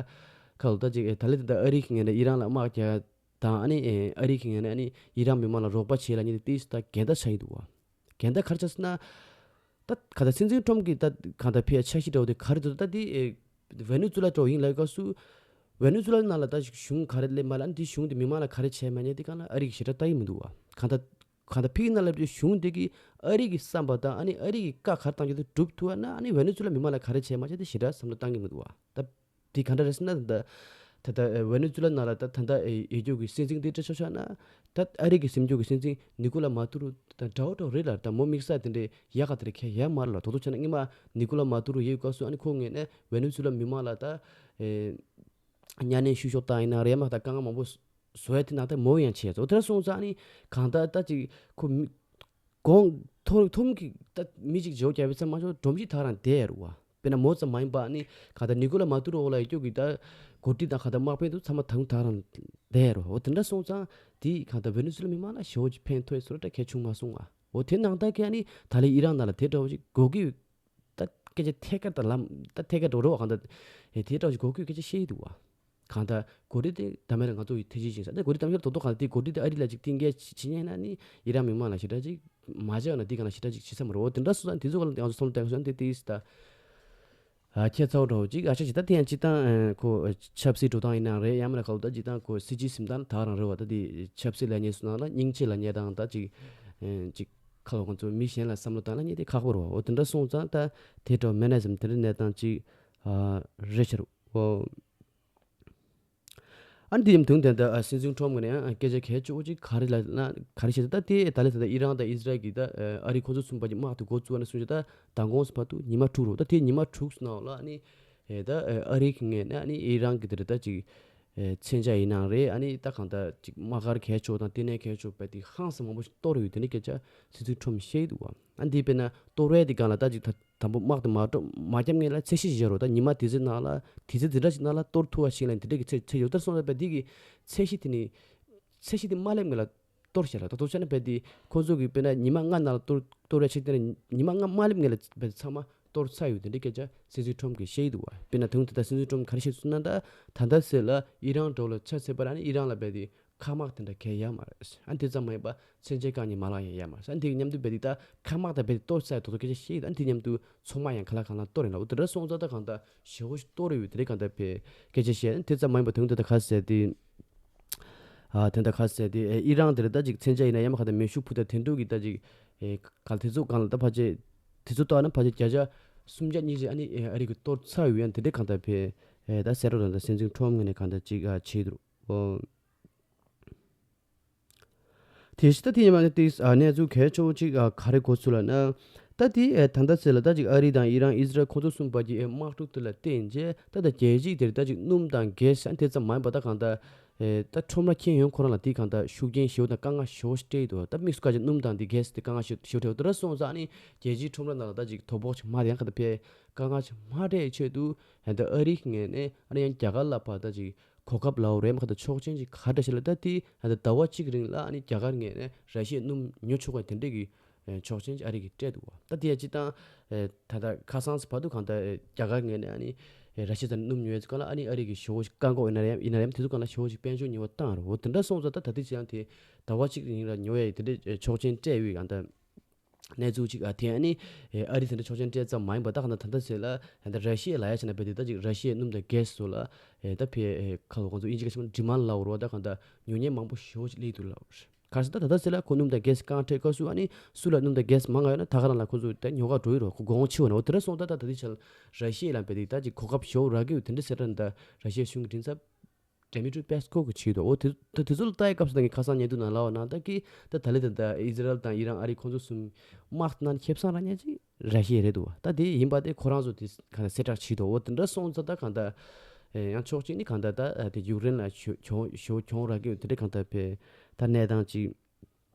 ཁ་ལོ་ད་ཅིག་ད་ལེ་དེ་ད་ཨ་རི་གི་ངོས་ནས་ཨི་རན་ལ་དམག་རྒྱག་དང་ཨ་ནི་ཨ་རི་གི་ངོས་ནས་ཨ་ནི་ཨི་རན་མི་མང་ལ་རོགས་པ་བྱེད་ལ་ཉེ་དེ་ཏིས་ད་འགལ་ཟླ་ཆགས་ཡི་འདུག་བ། འགལ་ཟླ་ག་རེ་ཆགས་སོང་ན་ད་ག་ད་སྲིད་འཛིན་ཁྲོམ་གྱི་ད་ག་ད་ཕེ་འཆར་གཞི་འདྲ་བོ་དེ་ག་རེ་འདུག་ད་དེ་ཝེ་ནེ་ཛུ་ལ་འདྲ་བོ་ཡིན་ལབ་སྐབས་སུ་ཝེ་ནེ་ཛུ་ལ་ནང་ལ་ད་ཅིག་གཞུང་ག་རེ་སླེབས་མ་ལ་ཨ་ནི་དེ་གཞུང་དེ་མི་མང་ལ་ག་རེ་བྱས་མ་ཉེ་དེ་གང་ལ་ཨ་རི་གི་ཞེ་དྲག་ལྟ་ཡི་མི་འདུག་བ། ག་ད་གང་ལྟར་ཕིག་ན་ལབ་དུས་གཞུང་དེ་གིས་ཨ་རི་གི་བསམ་པ་དང་ཨ་ནི་ཨ་རི་གི་བཀའ་ག་རེ་བཏང་རྒྱུ་དེ་སྒྲུབ་ཐུབ་པ་ན་ཨ་ནི་ཝེ་ནེ་ཛུ་ལ་མི་མང་ལ་ག་རེ་བྱས་མ་བྱས་དེ་ཞེ་དྲག་བསམ་བློ་བཏང་གི་མི་འདུག་བ། ད་དེ་ག་འདྲ་རེད་ཟེར་ན་ད་ད་ད་ཝེ་ནེ་ཛུ་ལ་ནང་ལ་ད་ད་ད་ཡོད་རྒྱུ་གི་སྲིད་འཛིན་དེ་འདྲ་ཆ་བཞག་ན་ད་ཨ་རི་གི་སྲིད་འཛིན་གྱི་སྲིད་འཛིན་ནི་ཀོ་ལ་མ་ཏུ་རུ་ད་འདྲ་བོ་འདྲ་བོ་རེད་ལ་ད་མོ་དམིགས་བསལ་དེ་འདྲའི་ཡག་ག་དེ་འདྲ་གལ་ཡ་མ་རེད་ལ། དོ་དོ་བྱས་ན་སྔོན་མ་ནི་ཀོ་ལ་མ་ཏུ་རུ་ཡོད་སྐབས་སུ་ཨ་ནི་ཁོ་ངོས་ནས་ཝེ་ནེ་ཛུ་ལ་མི་མང་ལ་ད་ཨེ། གཉའ་གནོན་བཤུ་གཞོག་བཏང་ཡིན་ན་རེད་མ་ད་དཀའ་ངལ་མང་པོ་བཟོ་ཡ་དེ་ནང་ལྟར་མོ་ཡང་བྱས་ཚོ། དེ་འདྲ་སོང་ཙང་ནི་གང་ལྟར་ད་ཅིག་ཁོ་མི་གོང་མཐོ་མཐོ་གི་ད་མི་ཅིག་བྱེད་རྒྱ་བའི་ཚད་མ་ཆོག་སྒྲོམ་གཞི་ད་རང་བསྡད་ཡ་རུ་བ། དཔེར་ན་མོ་ཙམ་མ་ཡིན་པ་ནི་གང་ལྟར་ནི་ཀོ་ལ་མ་ཏུ་རུ་འོག་ལ་ཡོད་རྒྱུ་གི་ད་འགོ་ཁྲིད་དང་གང་ལྟར་དམག་དཔོན་དུ་ཚང་མ་ད་རུང་ད་རང་བསྡད་ཡ་རུ་བ། འོ་དེ་འདྲ་སོང་ཙང་དེ་གང་ལྟར་ཝེ་ནེ་ཛུ་ལ་མི་མང་ལ་ཞེ་པོ་ཅིག་ཕན་ཐོགས་ཡ་བཟོ་འདྲ་གལ་བྱུང་མ་སོང་བ། འོ་དེ་ནང་ལྟར་གྱི་ཨ་ནི་ད་ལན་ཨི་རན་ནང་ལ་དེ་འདྲ་བོ་ཅིག་དགོས་ཀྱི་ད་སྐད་ཆ་ཐད་ཀར་དང་ལམ་ད་ཐད་ཀར་འགྲོ་རོགས་གང་ད་དེ་འདྲ་ཞིག་གོ་སྐུལ་སྐད་ཆ་བཤད་ཀྱི་འདུག་བ། གང་ད་གོ་རེ་དེ་ད་མེད་ལ་ང་ཚོ་ཡི་ཐེ་ཇི་ཞིག་ས་དེ་གོ་རེ་ད་མེད་ལ་དོ་དོ་གང་དེ་གོ་རེ་དེ་ཨ་རི་ལ་ཅིག་གཏིང་སྐྱེལ་བྱེད་ཉན་ན་ནི་ཨི་རན་མི་མང་ལ་ཞེ་དྲག་ཅིག་མ་བྱས་ན་དེ་གང་ལ་ཞེ་དྲག་ཅིག་བྱེད་ས་མ་རེད། འོ་དེ་འདྲ་སོང་ཙང་དེ་ཚོ་གང་ལ་ང་ཚོ་བསམ་བློ་བཏང་ས་དེ་དེ་ས་ད་ཁྱད་མཚར་འདྲ་བོ་ཅིག་ཨ་ཆ་ཞིག་ད་དེ་ཡང་སྤྱི་བཏང་ཁོ་ཆབ་སྲིད་འགྲོ་སྟངས་ཡིན་ནའང་རེད། ཡང་མིན་ལ་ཁ་ལོ་ད་སྤྱི་བཏང་ཁོ་སྲིད་ཇུས་ཟིན་སྟངས་ད་རང་རེད་བ། ད་དེ་ཆབ་སྲིད་ལ་ཉེ་སོང་ན་ལ་སྙིང་རྗེ་ལ་ཉེ་དང་ད་ཅིག་ཅིག་ཁ་ལོ་ང་ཚོ་མི་གཞན་ལ་བསམ་བློ་བཏང་ན་ཉེ་དེ་ཁག་པོ་རེད་བ། འོ་དེ་འདྲ་སོང་ཙང་ད་དེ་འདྲ་མེད་ན་ཟེར་དེ་འདྲ་གནས་སྟངས་ཅིག་ཨ་རེད་ཤག་རེད་བ། ཨ་ནི་དེ་ཡིན་དུས་དེ་འདྲ་ཨ་སྲིད་འཛིན་ཁྲོམ་གི་ནས་ཡང་སྐད་ཆ་གལ་ཆེ་བོ་ཅིག་ག་རེ་ལབ་ན་ག་རེ་བཤད་ད་དེ་ད་ལེ་ད་ལྟ་ཨི་རན་དང་ཨི་ཟི་རལ་གྱི་ད་ཨ་རི་ཁོ་ཚོ་གསུམ་པ་གྱི་དམག་དེ་འགོ་བཙུགས་པ་ནས་བཟུང་ཞིག་ད་མདང་དགོང་ཙམ་བར་དུ་ཉི་མ་དྲུག་རེད་བ། ད་དེ་ཉི་མ་དྲུག་ནང་ལ་ཨ་ནི་ཨེ་ད་ཨ་རི་གི་ངོས་ནས་ཨ་ནི་ཨི་རན་གྱི་དེ་རེད་ད་ཅིག་ཨེ་མཚོན་ཆ་ཡིན་ནའང་རེད། ཨ་ནི་ད་གང་ལྟར་ཅིག་དམག་སྒར་གལ་ཆེ་བོ་དང་ལྟེ་གནས་གལ་ཆེ་བོ་བས་དེ་ཧང་སང་མང་པོ་ཞིག་གཏོར་ཡོད་དེ་འདྲའི་སྐད་ཆ་སྲིད་འཛིན་ཁྲོམ་བཤད་འདུག་བ། ཨ་འདི་དཔེར་ན་གཏོར་བའི་དེ་སྒང་ལ་ད་ཅིག་ད་དང་པོ་དམག་དེ་མ་འགྲོ་མ་བརྒྱབ་སྔོན་ལ་ཚད་གཞི་ཞིག་བཞག་རོགས། ད་ཉི་མ་དེ་ཚོའི་ནང་ལ་དེ་ཚོ་དེ་འདྲ་ཞིག་ནང་ལ་གཏོར་ཐུབ་པ་ཞིག་ལ་དེ་འདྲ་གི་ཚད་ཚད་ཡོད། ད་སོང་ཙང་བས་འདི་གི་ཚད་གཞི་དེ་ནི་ཚད་གཞི་དེ་མ་སླེབས་སྔོན་ལ་གཏོར་བྱས་ལ། ད་གཏོར་བྱས་ན་བས་དེ་ཁོ་ཚོ་གི་དཔེར་ན་ཉི་མ་ལྔ་ནང་ལ་གཏོར་གཏོར་བའི་ཆེད་དེ་ནི་ཉི་མ་ལྔ་མ་སླེབས་སྔོན་ལ་བས་ཚང་མ་གཏོར་ཚར་ཡོད་དེ་འདྲའི་སྐད་ཆ་སྲིད་འཛིན་ཁྲོམ་གིས་བཤད་ཀྱི་འདུག་བ། དཔེར་ན་དུང་དེ་ལྟར་སྲིད་འཛིན་ཁྲོམ་ག་རེ་བཤད་སོང་ན་ད་ད་ལྟ་ཟེར་ལ་ཨི་རན་འགྲོ་ལ་ཆ་ཚད་པ་ར་ནི་ཨི་རན་ལ་བས་དེ་མཁའ་དམག་དེ་འདྲ་གལ་ཡོད་མ་རེད། ཨ་དེ་ཙམ་མ་ཡིན་པ་མཚོན་ཆའི་རྐང་གཉིས་མ་ལག་ཡང་ཡོད་མ་རེད། ཨ་དེ་གི་མཉམ་དུ་བས་དེ་ད་མཁའ་དམག་དང་བས་དེ་གཏོར་ཚར་དོ་དོ་སྐད་ཆ་བཤད་ཡོད། ཨ་དེ་མཉམ་དུ་ཚོང་དམག་ཡང་ག་ལ་གང་ལ་གཏོར་ཡིན་ལ། འོ་དེ་འདྲ་སོང་ཙང་ད་གང་ལྟར་ཞེ་པོ་ཞིག་གཏོར་ཡོད་དེ་རེད། གང་ལྟར་བས་སྐད་ཆ་བཤད་ཨ་དེ་ཙམ་མ་ཡིན་པ་དུང་དེ་ད་ག་ཟེར་དེ་ཨ་དེ་ད་ག་ཟེར་དེ་ཨེ་ཨི་རན་དེ་རེད། ད་ཅིག་མཚོན་ཆ་ཡིན་ན་ཡང་མ་ག་ད་མེ་ཤུགས་འཕུར་མདའ་དེ་འདྲ་གི་ད་ཅིག་ཨེ་ག་དེ་ཚོ་གང་ལ་ད་ཕལ་ཆེར་དེ་ཚོ་ལྟ་ན་ཕལ་ཆེར་བརྒྱ་ཆ་སུམ་བརྒྱ་ཉིས་བརྒྱ་ཨ་ནི་ཨེ་ཨ་རི་གི་གཏོར་ཚར་ཡོད། ཡང་དེ་འདྲའི་གང་ལྟར་བས་ཨེ་ད་ཟེར་རོགས་ད་ད་སྲིད་འཛིན་ཁྲོམ་ངོས་ནས་གང་ལྟར་ཅིག་ཨ་བྱེད་འདུག་ཨོ། དེ་བཞིན་ད་དེ་ཡིན་མ་ནི་ཏིས་ཨ་གནས་ཚུལ་གལ་ཆེ་བོ་ཅིག་ཨ་ག་རེ་གོ་ཚུལ་ལ་ན། ད་དེ་ཨེ་ད་ལྟ་ཚེ་ལ་ད་ཅིག་ཨ་རི་དང་ཨི་རན་ཨི་ཟི་རལ་ཁོ་ཚོ་གསུམ་བར་གྱི་ཨེ་དམག་འཁྲུག་དེ་ལ་བརྟེན་རྗེས་ད་ད་རྒྱལ་སྤྱི་དེར་ད་ཅིག་སྣུམ་དང་གེ་སི་ཨ་དེ་ཙམ་མ་ཡིན་པ་ད་གང་ལྟར་ཨེ་ད་ཁྲོམ་ར་ཁྱེར་ཡོང་ཁོ་རང་ལ་དེ་གང་ལྟར་ཤུགས་རྐྱེན་ཞེ་པོ་དང་དཀའ་ངལ་ཞེ་པོ་ཞིག་སྤྲད་ཡོད་འདུག་ད་དམིགས་སུ་བཀར་ཅིག་སྣུམ་དང་དེ་གེ་སི་དེ་དཀའ་ངལ་ཞེ་ཞེ་པོ་འཕྲད་འདུག་ད་སོང་ཙང་ཨ་ནི་རྒྱལ་སྤྱིའི་ཁྲོམ་ར་ནང་ལ་ད་ཅིག་དོ་ཕོག་ཅིག་མ་དེ་ཡང་གང་ལྟར་ཕེ་དཀའ་ངལ་ཅིག་མ་སྤྲད་ཆེད་དུ་ཨེ་ད་ཨ་རིའི་ངོས་ནས་ཨ་ནི་ཡང་རྒྱ་གར་ལ་ཕར་ད་ཅིག་གོ་སྐབས་ལའོ་རེད་མ་ག་ད་ཆོག་མཆན་ཅིག་ག་འདྲ་ཞིག་ལ་ད་དེ་ད་ཟླ་བ་གཅིག་རིང་ལ་ཨ་ནི་རྒྱ་གར་ངོས་ནས་ར་ཤི་ཡའི་སྣུམ་ཉོ་ཆོག་པའི་དེ་འདྲས་ཀྱི་ཆོག་མཆན་ཅིག་ཨ་རི་གིས་སྤྲད་འདུག་བ། ད་དེ་ཡང་སྤྱི་བཏང་ད་ལྟ་ཁ་སང་ཚེ་བར་དུ་གང་ལྟར་རྒྱ་གར་ངོས་ནས་ཨ་ནི་ར་ཤི་ཡ་ཚོ་ནས་སྣུམ་ཉོ་ཡས་ཚོ་ག་ལ་ཨ་ནི་ཨ་རི་གིས་ཞེ་པོ་ཞིག་བཀག་འགོག་ཡིན་ན་ཡང་ཡིན་ན་ཡང་དེ་ཚོ་ག་ལ་ཞེ་པོ་ཞིག་དཔལ་འབྱོར་ཉེས་པ་བཏང་རེད། འོ་དེ་འདྲ་སོང་ཙང་ད་ད་ལྟའི་ཆ་ཡང་དེ་ཟླ་བ་གཅིག་རིང་ལ་ཉོ་ཡས་དེ་འདྲས་ཆོག་མཆན་སྤྲད་ཡོད་ཡང་ད། གནས་ཚུལ་ཅིག་ཨ་དེ་ཨ་ནི་ཨ་རི་དེ་འདྲ་ཆོག་མཆན་སྤྲད་ཙམ་མ་ཡིན་པ་ད་གང་ལྟར་ད་ལྟ་ཟེར་ལ་ཨ་ད་ར་ཤི་ཡ་ལ་ཡ་བྱས་ན་བས་དེ་ད་ཅིག་ར་ཤི་ཡའི་སྣུམ་དང་གེ་སི་སོགས་ལ་ཨེ་ད་ཕེ་ཨེ་ཁ་ལོ་ཁོང་ཚོ་དབྱིན་ཇི་སྐད་ཆ་ཌི་མན་ཌི་ལབ་རོགས་ད་གང་ལྟར་ཉོ་མཁན་མང་པོ་ཞེ་པོ་ཅིག་སླེབས་འདུག་ལབ་རེད། ག་རེ་ཟེར་ད་ད་ལྟ་ཟེར་ལ་ཁོ་སྣུམ་དང་གེ་སི་རྐང་སྤྲད་སྐབས་སུ་ཨ་ནི་སུ་ལ་སྣུམ་དང་གེ་སི་མང་ང་ཡོད་ན་ད་ག་རང་ལ་ཁོ་ཚོ་ད་ཉོ་ག་འགྲོ་ཡི་རོགས་ཁོ་དགོངས་ཆེ་བ་ན་འོ་དེ་འདྲ་སོང་ད་ད་ད་ལྟའི་ཆར་ར་ཤི་ཡ་ལ་བས་དེ་ད་ཅིག་གོ་སྐབས་ཞེ་པོ་རག་གི་ཡོད་དེ་འདྲ་ཟེར་ད་ད་ར་ཤི་ཡའི་གཞུང་གི་མགྲིན་ཚབ། Dmitry Peskov གིས་བྱས་འདུག་འོ་དེ་དེ་ཚོ་ལ་ལྟ་ཡི་སྐབས་སུ་ད་ངས་ཁ་སང་ཉན་དུས་ནང་ལབ་པ་ན་ད་ཀི་ད་ད་ལེ་ད་ད་ཨི་ཟི་རལ་དང་ཨི་རན་ཨ་རི་ཁོང་ཚོ་གསུམ་དམག་ནང་ཁེ་བཟང་རག་མཁན་ཅིག་ར་ཤི་ཡ་རེད་འདུག་བ། ད་དེ་ཡིན་པ་དེ་ཁོ་རང་ཚོ་དེ་ག་ད་གསལ་བསྒྲགས་བྱས་འདུག་འོ་དེ་འདྲ་སོང་ཙང་ད་གང་ད་ཡང་ཕྱོགས་གཅིག་ནི་གང་ད་ད་དེ་ཡུཀ་རེན་ལ་ཞོ་ཞོ་ཞོ་གྱོང་རག་གི་ཡོད་དེ་འདྲ་གང་ད་བས་ད་གནས་སྟངས་ཅིག་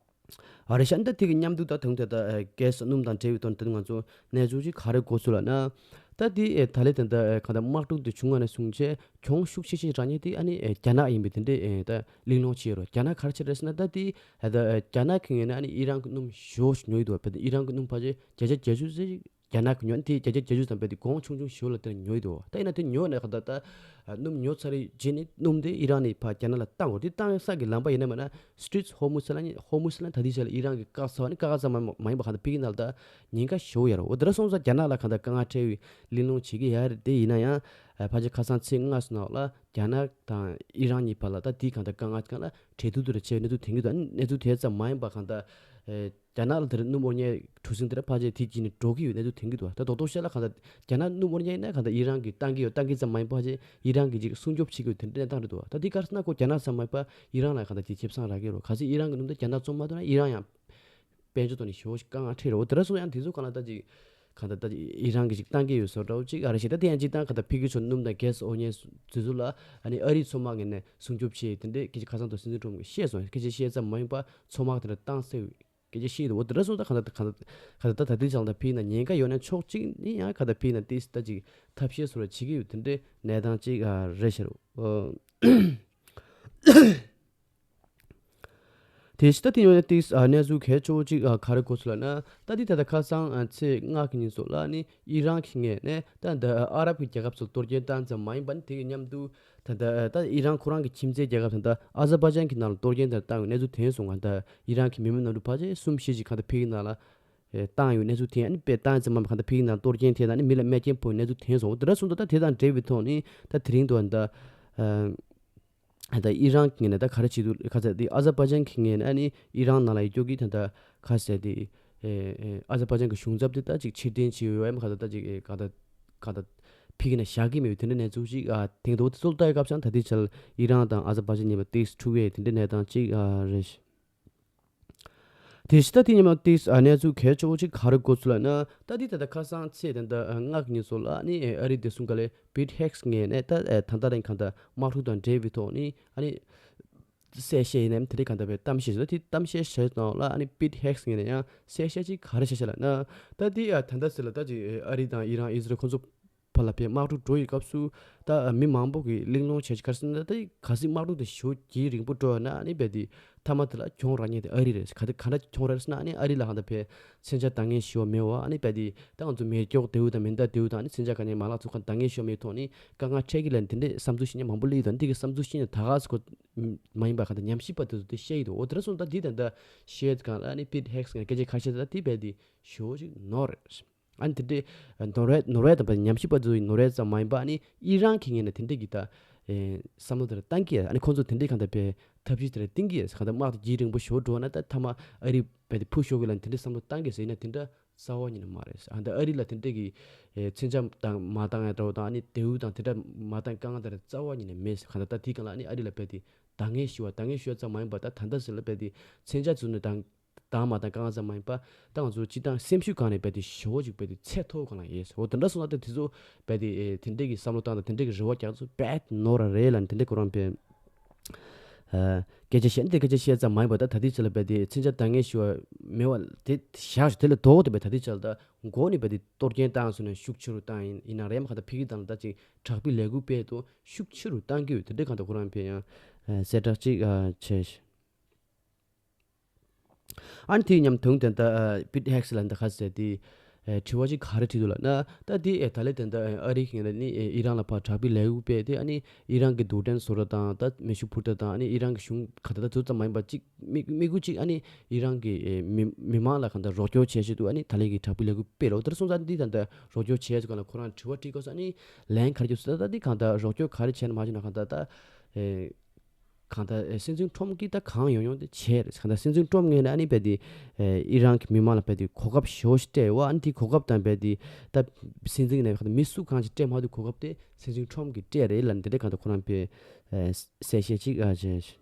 ཨ་རི་ཤ་འདི་དེ་གི་མཉམ་དུ་ད་དུང་དེ་ད་གེ་སི་སྣུམ་དང་འབྲེལ་བའི་དོན་དེ་ང་ཚོ་གནས་ཚུལ་ཅིག་ག་རེ་གོ་ཚུལ་ལ་ན། ད་དེ་ད་ལེ་དེ་ད་ག་ད་དམག་འཁྲུག་དེ་བྱུང་བ་ནས་བཟུང་བྱས་གྱོང་ཤུགས་ཆེ་ཤོས་རག་མཁན་དེ་ཨ་ནི་རྒྱ་ནག་ཡིན་པའི་དེ་འདྲས་ད་གླེང་སློང་བྱས་རོགས། རྒྱ་ནག་ག་རེ་བྱས་རེད་ཟེར་ན་ད་དེ་ད་རྒྱ་ནག་གི་ངོས་ནས་ཨ་ནི་ཨི་རན་གི་སྣུམ་ཞོ་ཞིག་ཉོ་ཡི་འདུག་བ། བས་ད་ཨི་རན་གི་སྣུམ་ཕལ་ཆེར་བརྒྱ་ཆ་བརྒྱད་ཅུ་ཙམ་ཞིག་རྒྱ་ནག་གི་ཉོ་ནི་དེ་བརྒྱ་ཆ་བརྒྱད་ཅུ་ཙམ་བས་དེ་གོང་ཆུང་ཆུང་ཞོ་ལ་དེ་ཉོ་ཡི་འདུག་བ། ད་ཡིན་ན་དེ་ཉོ་ནས་ག་ད་ད་སྣུམ་ཉོ་ཚར་རྗེས་ནི་སྣུམ་དེ་ཨི་རན་ནས་ཕར་རྒྱ་ནག་ལ་བཏང་དགོས། དེ་བཏང་ས་གི་ལམ་པ་ཡིན་ན་མིན་ན་Strait of Hormuz ལ་ནི་Hormuz ལ་ད་ལྟའི་ཆ་ལ་ཨི་རན་གི་བཀག་ཚ་བ་ནི་ཀ་ཁ་ཚ་མ་མ་ཡིན་པ་གང་ལྟར་ཕ་གི་ནང་ལ་ད་ཉེན་ཁ་ཞེ་པོ་ཡོད་རེད། འོ་དེ་འདྲ་སོང་ཙང་རྒྱ་ནག་ལ་གང་ལྟར་དཀའ་ངལ་འཕྲད་ཡོད་གླེང་སློང་བྱེད་ཀྱི་ཡོད་རེད། དེ་ཡིན་ན་ཡང་ཕལ་ཆེར་ཁ་སང་ཚེས་ལྔ་ཙམ་ནང་ལ་རྒྱ་ནག་དང་ཨི་རན་གཉིས་བར་ལ་ད་དེའི་གང་ལྟར་དཀའ་ངལ་གང་ལ་གྲོས་བསྡུར་དེ་འདྲ་བྱས་པའི་གནས་ཚུལ་ཐོན་གྱི་འདུག་ཨ་ནི་གནས་ཚུལ་དེ་ཙམ་མ་ཡིན་པ་གང་ལྟར་རྒྱ་ནག་ལ་དེར་སྣུམ་དབོར་མཁན་གྲུ་གཟིངས་དེ་འདྲ་ཕལ་ཆེར་དེ་རྗེས་ནས་འགྲོ་གི་ཡོད་གནས་ཚུལ་ཐོན་གྱི་འདུག་ད་རྡོག་རྡོག་བཤད་ལ་གང་ལྟར་རྒྱ་ནག་སྣུམ་དབོར་མཁན་ཡིན་ན་གང་ལྟར་ཨི་རན་གྱིས་བཏང་གི་ཡོད། བཏང་གི་ཙམ་མ་ཡིན་པ་ཕལ་ཆེར་ཨི་རན་གྱིས་ཅིག་སྲུང་སྐྱོབ་བྱེད་ཀྱི་ཡོད་དེ་འདྲ་གནས་སྟངས་རེད་འདུག་ད་དེ་ག་རེ་ཟེར་ན་ཁོ་རྒྱ་ནག་ཙམ་མ་ཡིན་པ་ཨི་རན་ལ་གང་ལྟར་ཅིག་ཁེ་བཟང་རག་གི་ཡོད་རེད། གལ་སྲིད་ཨི་རན་གྱི་སྣུམ་དེ་རྒྱ་ནག་བཙོང་མ་ཐུབ་ན་ཨི་རན་ཡང་དཔལ་འབྱོར་ཐོག་ནས་ཞེ་པོ་ཞིག་དཀའ་ངལ་འཕྲད་རེད། འོ་དེ་འདྲ་སོང་ཙང་དེ་ཚོ་གང་ལ་ད་ཅིག་གང་ལྟར་ད་ཅིག་ཨི་རན་གྱིས་ཅིག་བཏང་གི་ཡོད་བཟོ་འདྲ་བོ་ཅིག་ཨ་རེ་བྱས། ད་དེ་ཡང་སྤྱིར་བཏང་གང་ལྟར་ཕ་གི་ཚོ་སྣུམ་དང་གེ་སི་དབོར་མཁན་དེ་ཚོ་ལ་ཨ་ནི་ཨ་རིའི་མཚོ་དམག་ངོས་ནས་སྲུང་སྐྱོབ་བྱས་དེ་འདྲས་སྐད་ཆ་ཁ་སང་དུ་སྲིད་འཛིན་ཀྲུམ་གྱིས་བཤད་སོང་། སྐད་ཆ་བཤད་ཙམ་མ་ཡིན་པ་མཚོ་དམག་དེ་འདྲ་བཏང་སྲིད་སྐད་ཆ་བཤད་འདུག་འོ་དེ་འདྲ་སོང་ཙང་གང་ལྟར་གང་ལྟར་གང་ལྟར་ད་ལྟའི་ཆ་ལ་ད་ཕ་གི་ནང་ཉེན་ཁ་ཡོད་ན་ཕྱོགས་གཅིག་ནས་ཡང་གང་ལྟར་ཕ་གི་ནང་ཏིས་ད་ཅིག་ཐབས་ཤེས་བཟོ་འདྲ་བྱེད་ཀྱི་ཡོད་དེ་འདྲའི་གནས་སྟངས་ཅིག་ཨ་རེད་ཤག་ཨོ། དེ་ཕྱི་ད་དེ་ཡོད་ན་ཏིས་ཨ་གནས་ཚུལ་གལ་ཆེ་བོ་ཅིག་ཨ་ག་རེ་གོ་ཚུལ་ལ་ན། ད་དེ་ད་ལྟ་ཁ་སང་ཨ་ཚེས་ལྔ་གི་ཉིན་སོགས་ལ་ནི་ཨི་རན་གྱི་ངོས་ནས་ད་འདི་ཨ་རབ་ཀྱི་རྒྱལ་ཁབ་ཚོ་གཏོར་སྐྱོན་བཏང་ཙམ་མ་ཡིན་པ་ནི་དེ་གི་མཉམ་དུ་ད་ལྟ་ད་ཨི་རན་ཁོ་རང་གི་ཁྱིམ་མཚེས་རྒྱལ་ཁབ་ད་ལྟ་ཨ་ཛར་བྷ་ཇན་གྱི་ནང་ལ་གཏོར་སྐྱོན་དེ་བཏང་བའི་གནས་ཚུལ་ཐོན་སོང་ང་། ད་ཨི་རན་གྱི་མི་མང་ནང་ལ་ཕལ་ཆེར་གསུམ་བཞི་ཅིག་གང་ལྟར་ཕ་གི་ནང་ལ་ཨེ་བཏང་ཡོད་གནས་ཚུལ་ཐོན། ཨ་ནི་དཔེ་བཏང་ཙམ་མ་གང་ལྟར་ཕ་གི་ནང་གཏོར་སྐྱོན་ཐེབས་ན་ནི་མི་ལ་རྨས་སྐྱོན་ཕོག་གནས་ཚུལ་ཐོན་སོང་། དེ་འདྲ་སོང་ཙང་ད་དེ་དང་འབྲེལ་བའི་ཐོག་ནས་ད་དེ་རིང་དུ་ད་ཨ་ད་ཨི་རན་གྱི་ངོས་ནས་ད་ག་རེ་བྱེད་འདུག་ཁ་ཚ་དེ་ཨ་ཛར་བྷ་ཇན་གྱི་ངོས་ནས་ཨ་ནི་ཨི་རན་ནང་ལ་ཡོད་རྒྱུ་གི་ད་ད་ཁ་ཚ་དེ་ཨེ་ཨེ་ཨ་ཛར་བྷ་ཇན་གྱི་གཞུང་ཚབ་དེ་ད་ཅིག་ཕྱིར་འཐེན་བྱས་ཡོད་ཨེ་མ་ཁ་ཚ་ད་ཅིག་ཨེ་ག་ད་ག་ད་ཕ་གི་ནང་བཞག་གི་མེད་པའི་དེ་འདྲ་གནས་ཚུལ་ཞིག་ཨ་དེང་དུ་དེ་ཚོ་ལྟ་ཡི་སྐབས་སུ་ད་དེ་ཆར་ཨི་རན་དང་ཨ་ཛར་བྷ་ཇན་གཉིས་བར་ཏིས་འཁྲུག་པའི་དེ་འདྲའི་གནས་སྟངས་ཅིག་ཨ་རེད། དེ་ཕྱི་ད་དེ་ཉིན་མ་ཏིས་ཨ་གནས་ཚུལ་གལ་ཆེ་བོ་ཅིག་ག་རེ་གོ་ཚུལ་ལ་ན། ད་དེ་ད་ལྟ་ཁ་སང་ཚེས་ད་ལྟ་ལྔ་གི་ཉིན་སོགས་ལ་ཨ་ནི་ཨ་རི་བདེ་སྲུང་བཀའ་བློན་པིད་ཧེག་སི་ངོས་ནས་ད་ད་ལྟ་རིང་གང་ལྟར་དམག་འཁྲུག་དང་འབྲེལ་བའི་ཐོག་ནས་ཨ་ནི་གསལ་བཤད་ཡིན་ནམ་དེ་རིང་གང་ལྟར་བའི་གཏམ་བཤད་ཞིག་ད་དེ་གཏམ་བཤད་བྱས་ཙང་ལ་ཨ་ནི་པིད་ཧེག་སི་ངོས་ནས་ཡང་གསལ་བཤད་ཅིག་ག་རེ་བྱས་ཤག་ལབ་ན། ད་དེ་ཨ་ད་ལྟ་ཟེར་ལ་ད་ཅིག་ཨ་རི་དང་ཨི་རན་ཨི་ཟི་རལ་ཁོང་ཚོ་བར་ལ་བའི་དམག་འཁྲུག་འགྲོ་ཡི་སྐབས་སུ་ད་མི་མང་པོ་གིས་གླེང་སློང་བྱས་ཤག་ག་རེ་ཟེར་ན་ད་གལ་སྲིད་དམག་འཁྲུག་དེ་ཞེ་པོ་རྒྱུན་རིང་པོ་འགྲོ་ཡོད་ན་ཨ་ནི་རྦད་དེ་མཐའ་མ་དེ་ལ་གྱོང་རག་ཉེན་དེ་ཨ་རི་རེད། ག་དེ་ག་འདྲ་གྱོང་རག་ཟེར་ན་ཨ་ནི་ཨ་རི་ལ་ཧང་ད་བའི་མཚོན་ཆ་འདང་ངེས་ཞེ་པོ་མེད་པ། ཨ་ནི་རྦད་དེ་ད་ང་ཚོ་མེ་སྒྱོགས་དེའུ་དང་མེ་མདའ་དེའུ་དང་ཨ་ནི་མཚོན་ཆ་ག་ནས་མ་ལག་ཚོ་ག་འདང་ངེས་ཞེ་པོ་མེད་ཐོག་ནས་དཀའ་ངལ་འཕྲད་ཀྱི་ལ་དེ་འདྲའི་བསམ་ཚུལ་བཤད་མཁན་མང་པོ་སླེབས་ཡོད། ད་འདི་གི་བསམ་ཚུལ་བཤད་མཁན་ད་ག་ཟེར་གོ་མ་ཡིན་པ་ག་འདྲ་ཉམས་ཞིབ་པ་དེ་ཚོ་དེ་བཤད་ཡི་འདུག་འོ་དེ་འདྲ་སོང་ད་འདི་ད་ལྟ་བཤད་གང་ལ་ཨ་ནི་པིད་ཧེག་སི་ངས་སྐད་ཆ་ཁ་ཤས་ད་དེ་རྦད་དེ་ཞེ་པོ་ཅིག་ནོར་རེད། ཨ་ནི་དེ་འདྲའི་ནོར་བ་ནོར་བ་དང་ཉམས་ཞིབ་པ་ཚོའི་ནོར་བ་ཙམ་མ་ཡིན་པ་ཨ་ནི་ཨི་རན་གྱི་ངོས་ནས་དེ་འདྲའི་གི་ད་བསམ་བློ་དེ་འདྲ་བཏང་གི་ཡ། ཨ་ནི་ཁོང་ཚོ་དེ་འདྲའི་གང་ལྟར་བའི་ཐབས་ཤེས་དེ་འདྲ་བཏིང་གི་ཡ། གང་ལྟར་དམག་དེ་རྒྱུན་རིང་པོ་ཞེ་པོ་འགྲོ་ན་ད་མཐའ་མ་ཨ་རི་རྦད་དེ་ཕུ་ཤོར་གི་ལ་དེ་འདྲའི་བསམ་བློ་བཏང་གི་ཡ་ཟེར་ན་དེ་འདྲ་རྩ་བ་ཉིད་ནས་མ་རེད། ཨ་ནི་ཨ་རི་ལ་དེ་འདྲའི་གི་མཚོན་ཆ་དང་མ་བཏང་ཡ་འདྲ་བོ་དང་ཨ་ནི་དེའུ་དང་དེ་འདྲ་མ་བཏང་དཀའ་ངལ་དེ་འདྲ་རྩ་བ་ཉིད་ནས་མེད་ཟེར། གང་ལྟར་ད་དེའི་སྒང་ལ་ཨ་ནི་ཨ་རི་ལ་རྦད་དེ་ འདང་ངེས་ཞུ་བ་འདང་ངེས་ཞུ་བ་ཙམ་མ་ཡིན་པ། ད་ད་ལྟ་ཟེར་ལ་རྦད་དེ་མཚོན་ཆ་བཙུགས་ནས་འདང་འདང་མ་འདང་དཀའ་ངལ་ཙམ་མ་ཡིན་པ། ད་ང་ཚོ་སྤྱི་བཏང་སེམས་ཤུགས་སྒང་ནས་རྦད་དེ་ཞེ་པོ་ཅིག་རྦད་དེ་ཚད་མཐོ་སྒང་ལ་ཡོད། འོ་དེ་འདྲ་སོང་ཙང་ད་དེ་ཚོ་རྦད་དེ་ཨེ་དེ་འདྲས་ཀྱི་བསམ་བློ་བཏང་དང་དེ་འདྲས་ཀྱི་རེ་བ་རྒྱག་ཚོ་རྦད་ནོར་ར་རེད་ལབ་ནས་དེ་འདྲས་ཁོ་རང་རྦད། ཨ། སྐད་ཆ་བཤད་ན་དེ་སྐད་ཆ་བཤད་ཙམ་མ་ཡིན་པ། ད་ད་ལྟའི་ཆ་ལ་རྦད་དེ་མཚོན་ཆ་འདང་ངེས་ཞུ་བ་མེད་པ་དེ་བཞག་ཞུ། དེ་ལས་ལྡོག་སྟེ་རྦད་ད་ལྟའི་ཆ་ལ་ད་མགོ་ནས་རྦད་དེ་གཏོར་སྐྱོན་བཏང་སོང་ན་ཤུགས་ཆེ་རུ་བཏང་ཡིན་ཡིན་ན་རེད། མ་ག་ད་ཕ་གི་དང་ད་ཅིག་དྲག་པོའི་ལས་འགུལ་སྤེལ་དུ་ཤུགས་ཆེ་རུ་བཏང་གི་ཡོད། དེ་འདྲའི་གང་ལྟར་ཁོ་རང་ཕེ་ཡང་ཨ་གསལ་བསྒྲགས་ཅིག་ཨ་བྱས། ཨ་ནི་དེའི་མཉམ་དུ་དེ་འདྲ་ཨ་པིཊ་ཧེག་སི་ལ་འདི་ཁ་ཟེར་དེ་ཨ་དྲི་བ་ཅིག་ག་རེ་དྲིས་འདུག་ལབ་ན། ད་དེ་ཨེ་ད་ལན་དེ་འདྲ་ཨ་རིའི་ངོས་ནས་ནི་ཨེ་ཨི་རན་ལ་ཕར་དྲག་པོའི་ལས་འགུལ་སྤེལ་ཏེ། ཨ་ནི་ཨི་རན་གྱི་རྡུལ་ཕྲན་བཟོ་གྲྭ་དང་ད་མེ་ཤུགས་འཕུར་མདའ་དང་། ཨ་ནི་ཨི་རན་གྱི་གཞུང་ག་ད་ད་དེ་ཚོ་ཙམ་མ་ཡིན་པ་ཅིག་དམིགས་དམིགས་ཡུལ་གཅིག་ཨ་ནི་ཨི་རན་གྱི་ཨེ་མི་མི་མང་ལ་གང་ལྟར་རོགས་སྐྱོར་བྱེད་ཆེད་དུ་ཨ་ནི་ད་ལན་གྱི་དྲག་པོའི་ལས་འགུལ་སྤེལ་རོགས། དེར་སོང་ཙང་འདི་ད་ལྟ་རོགས་སྐྱོར་བྱས་ཚུལ་སྒང་ལ་ཁོ་རང་དྲི་བ་དྲིས་སྐབས་སུ་ཨ་ནི་ལན་ག་རེ་བརྒྱབ་ཟེར་ན། ད་འདི་གང་ལྟར་རོགས་སྐྱོར་ག་རེ་བྱས་ན་མ་བྱས་ན་གང་ལྟར་ད་ཨེ་གང་ལྟར་ཨེ་སྲིད་འཛིན་ཁྲོམ་གྱིས་ད་གང་ཡོང་ཡོང་དེ་བྱས་རེད། གང་ལྟར་སྲིད་འཛིན་ཁྲོམ་ངོས་ནས་ཨ་ནི་རྦད་དེ་ཨེ་ཨི་རན་གྱི་མི་མང་ལ་རྦད་དེ་གོ་སྐབས་ཞེ་པོ་ཞིག་སྤྲད་ཡོད། ཨ་ནི་དེ་གོ་སྐབས་དང་རྦད་དེ་ད་སྲིད་འཛིན་ནས་གང་ལྟར་མི་སུ་གང་ཞིག་སྤྲད་མ་ཐུབ་གོ་སྐབས་དེ་སྲིད་འཛིན་ཁྲོམ་གྱིས་སྤྲད་རེད་ལབ་ནས་དེ་འདྲའི་གང་ལྟར་ཁོ་རང་ཕེ་ཨེ་གསལ་བཤད་ཅིག་ཨ་བྱས།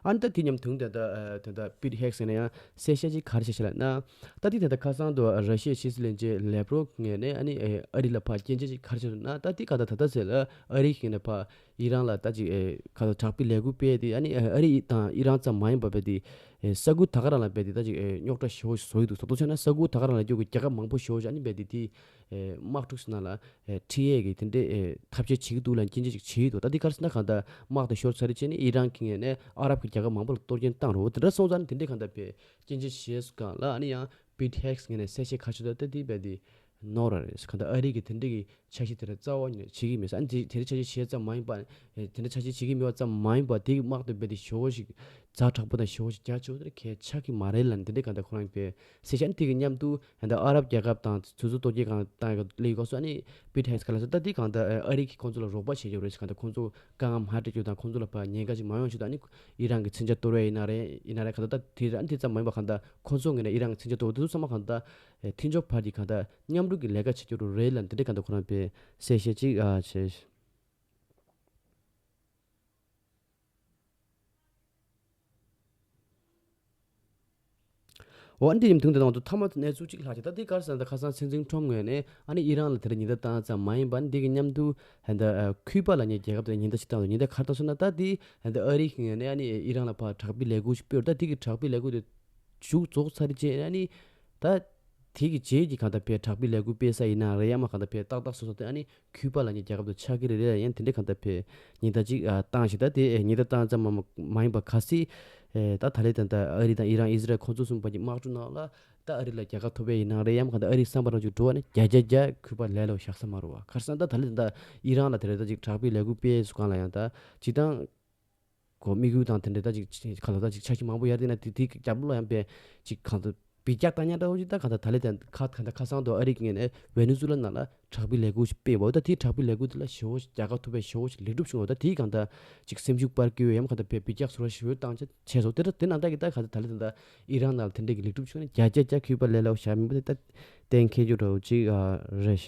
ཨ་ནི་ད་དེ་མཉམ་དུ་དེ་ད་ཨ་དེ་ད་པིཊ་ཧེག་སི་ནས་ཡང་གསལ་བཤད་ཅིག་ག་རེ་བྱས་ཤག་ལབ་ན། ད་དེ་དེ་ད་ཁ་སང་དུ་ར་ཤི་ཡའི་ཕྱི་སྲིད་བློན་ཆེན་ལེབ་རོབ་ངོས་ནས་ཨ་ནི་ཨ་རི་ལ་ཕར་སྐྱོན་བརྗོད་ཅིག་ག་རེ་བྱས་ན། ད་དེ་ག་ད་ད་ལྟ་ཟེར་ལ་ཨ་རི་ངོས་ནས་ཕར་ཨི་རན་ལ་ད་ཅིག་ཨེ་ག་ད་དྲག་པོའི་ལས་འགུལ་སྤེལ་ཏེ། ཨ་ནི་ཨ་རི་དང་ཨི་རན་ཙམ་མ་ཡིན་པ་རྦད་དེ་ཨེ་ས་ཁུལ་ད་ག་རང་ལ་རྦད་དེ་ད་ཅིག་ཨེ་རྙོག་དྲ་ཞེ་པོ་ཞིག་བཟོ་ཡི་འདུག་ཟེར། ད་ཆ་ན་ས་ཁུལ་ད་ག་རང་ལ་སྐྱོད་ཀྱི་རྒྱལ་ཁབ་མང་པོ་ཞེ་པོ་ཞིག་ཨ་ནི་རྦད་དེ་དེ་ཨེ་དམག་འཁྲུག་ཟེར་ན་ལ་ཨེ་ཁྲིད་ཡས་ཀྱི་དེ་འདྲའི་ཨེ་ཐབས་ཤེས་བྱེད་ཀྱི་འདུག་ལབ་སྐྱོན་བརྗོད་ཅིག་བྱེད་ཀྱི་འདུག། ད་འདི་ག་རེ་ཟེར་ན་གང་ལྟར་དམག་དེ་ཤོར་ཚར་རྗེས་ནས་ཨི་རན་གྱི་ངོས་ནས་ཨ་རབ་ཀྱི་རྒྱལ་ཁབ་མང་པོ་ལ་གཏོར་སྐྱོན་བཏང་རོགས། དེ་འདྲ་སོང་ཙང་དེ་འདྲའི་གང་ལྟར་བས་སྐྱོན་བརྗོད་བྱས་སོང་གང་ལ། ཨ་ནི་ཡང་པིཊ་ཧེག་སི་ངོས་ནས་གསལ་བཤད་ག་རེ་བྱས་འདུག། ད་འདི་རྦད་དེ་ནོར་བ་རེད། གང་ལྟར་ཨ་རི་གི་དེ་འདྲའི་གི་འཆར་གཞི་དེ་འདྲ་རྩ་བ་ཉིད་ནས་བྱེད་ཀྱི་མེད་ཟེར། ཨ་ནི་དེ་དེ་འདྲའི་འཆར་གཞི་བྱས་ཙམ་མ་ཡིན་པ། ཨེ་དེ་འདྲའི་འཆར་གཞི་བྱེད་ཀྱི་མེད་པ་ཙམ་མ་ཡིན་པ། དེ་གི་དམག་དེ་རྦད་དེ་ཞེ་པོ་ཞིག་ཛ་དྲག་པོ་དང་ཞེ་པོ་ཞིག་རྒྱ་ཆེ་བོ་དེ་གལ་ཆགས་ཀྱི་མ་རེད་ལབ་ནས་དེ་འདྲའི་གང་ལྟར་ཁོ་རང་གིས་གསལ་བཤད། ཨ་ནི་དེ་གི་མཉམ་དུ་ད་ལྟ་ཨ་རབ་རྒྱལ་ཁབ་དང་དེ་ཚོ་གཏོར་སྐྱོན་གང་བཏང་ཡོད་སྐབས་སུ་ཨ་ནི་པིཊ་ཧེག་སི་ག་ལ་ཟེར། ད་འདི་གང་ལྟར་ཨ་རི་གིས་ཁོང་ཚོ་ལ་རོགས་པ་བྱེད་ཀྱི་རེད་ཟེར། གང་ལྟར་ཁོང་ཚོ་དཀའ་ངལ་མ་སྤྲད་རྒྱུ་དང་ཁོང་ཚོ་ལ་ཕར་ཉེན་ཁ་ཅིག་མ་ཡོང་ཆེད་དུ། ཨ་ནི་ཨི་རན་གྱི་མཚོན་ཆ་གཏོར་བ་ཡིན་ན་རེད། ཡིན་ན་རེད། གང་ལྟར་ད་དེ་ཨ་ནི་དེ་ཙམ་མ་ཡིན་པ་གང་ལྟར་ཁོང་ཚོ་ངོས་ནས་ཨི་རན་གྱི་མཚོན་ཆ་གཏོར་བ་དེ་ཚོ་ཚང་མ་གང་ལྟར་ཨེ་མཐུན་ཕྱོགས་བར་གྱི་གང་ལྟར་མཉམ་རུབ་ཀྱི་ལས་ཀ་བྱེད་རྒྱུ་རེད་ལབ་ནས་དེ་འདྲའི་གང་ལྟར་ཁོ་རང་ཕེ་གསལ་བཤད་ཅིག་ཨ་བྱས། འོ་ཨ་ནི་དེ་ཡིན་དུས་དེ་དང་དུ་མཐའ་མ་གནས་ཚུལ་གཅིག་ལྷག་ཅིག། ད་དེ་ག་རེ་ཟེར་ན། ད་ཁ་སང་སྲིད་འཛིན་ཁྲོམ་ངོས་ནས་ཨ་ནི་ཨི་རན་ལ་དེ་འདྲ་ཉེན་བརྡ་བཏང་ཙམ་མ་ཡིན་པ། ཨ་ནི་དེ་གི་མཉམ་དུ་ད་ལྟ་ཨ་ཁུ་པ་ལབ་མཁན་རྒྱལ་ཁབ་དེ་ཉེན་བརྡ་ཅིག་བཏང་འདུག། ཉེན་བརྡ་ག་རེ་བཏང་སོང་ན། ད་དེ་ད་ལྟ་ཨ་རི་ངོས་ནས་ཨ་ནི་ཨི་རན་ལ་ཕར་དྲག་པོའི་ལས་འགུལ་ཞིག་སྤེལ་བ། ད་དེ་གི་དྲག་པོའི་ལས་འགུལ་དེ་མཇུག་རྫོགས་ཚར་རྗེས་ཨ་ནི་ད་དེ་གི་རྗེས་ཀྱི་གང་ལྟར་ཕེ་དྲག་པོའི་ལས་འགུལ་སྤེལ་ས་ཡིན་ན་རེད། ཡང་མ་གང་ལྟར་ཕེ་ཏག་ཏག་སོ་སོ་དེ་ཨ་ནི་ཁུ་པ་ལབ་མཁན་རྒྱལ་ཁབ་དེ་ཆགས་ཀྱི་རེད། རེད་ཡང་དེ་འདྲའི་གང་ལྟར་ཕེ་ཉེན་བརྡ་ཅིག་ཨ་བཏང་ཞིག། ད་དེ་ཨེ་ཉེན་བརྡ་བཏང་ཙམ་མ་མ་ཡིན་པ་གལ་སྲིད་ཨེ་ད་ད་ལན་ད་ལྟ་ཨ་རི་དང་ཨི་རན་ཨི་ཟི་རལ་ཁོང་ཚོ་གསུམ་བར་གྱི་དམག་འཁྲུག་ནང་ལ་ད་ཨ་རི་ལ་རྒྱལ་ཁ་ཐོབ་པ་ཡིན་ན་རེད། ཡང་མ་གང་ལྟར་ཨ་རིའི་བསམ་པ་རང་ཅིག་འགྲོ་བ་ནི་བརྒྱ་ཆ་བརྒྱ་ཁུ་པ་ལས་སླ་པོ་བཞག་ས་མ་རེད་པ། ག་རེ་ཟེར་ན་ད་ད་ལན་ད་ལྟ་ཨི་རན་ལ་དེ་འདྲ་ད་ཅིག་དྲག་པོའི་ལས་འགུལ་སྤེལ་སོང་གང་ལ་ཡང་ད་སྤྱིར་བཏང་གོ་དམིགས་ཡུལ་དང་དེ་འདྲ་ད་ཅིག་ག་ལ་ད་ཅིག་འཆར་གཞི་མང་པོ་ཡར་བསྟན་ན་དེ་དེའི་རྒྱབ་ལོགས་ཡང་པས་ཅིག་གང་ལྟར་བེད་རྒྱག་བཏང་ཉག་འདྲ་བོ་ཅིག། ད་གང་ལྟར་ད་ལན་ད་ཁ་གང་ལྟར་ཁ་སང་དུ་ཨ་རི་གི་ངོས་ནས་ཝེ་ནེ་ཛུ་ལ་ནང་ལ་དྲག་པོའི་ལས་འགུལ་ཞིག་སྤེལ་བ། ད་དེའི་དྲག་པོའི་ལས་འགུལ་དེ་ལ་ཞེ་པོ་ཞིག་རྒྱལ་ཁ་ཐོབ་པའི་ཞེ་པོ་ཞིག་ལེགས་གྲུབ་བྱུང་བ། ད་དེའི་གང་ལྟར་ཅིག་སེམས་ཤུགས་སྤར་སྐྱོད་ཡང་གང་ལྟར་བེད་རྒྱག་ཟུར་བ་ཞེ་པོ་བཏང་ཆ་བྱས་སོང་། དེ་འདྲ་དེ་ནང་ལྟར་གྱི་ད་གང་ལྟར་ད་ལན་ད་ཨི་རན་ནང་ལ་དེ་འདྲ་གི་ལེགས་གྲུབ་བྱུང་ནས་བརྒྱ་ཆ་བརྒྱ་ཁུ་པ་ལས་སླ་པོ་བཞག་མིན་པ་དེ་ད་གཏན་འཁེལ་རྒྱུ་འདྲ་བོ་ཅིག་རེད།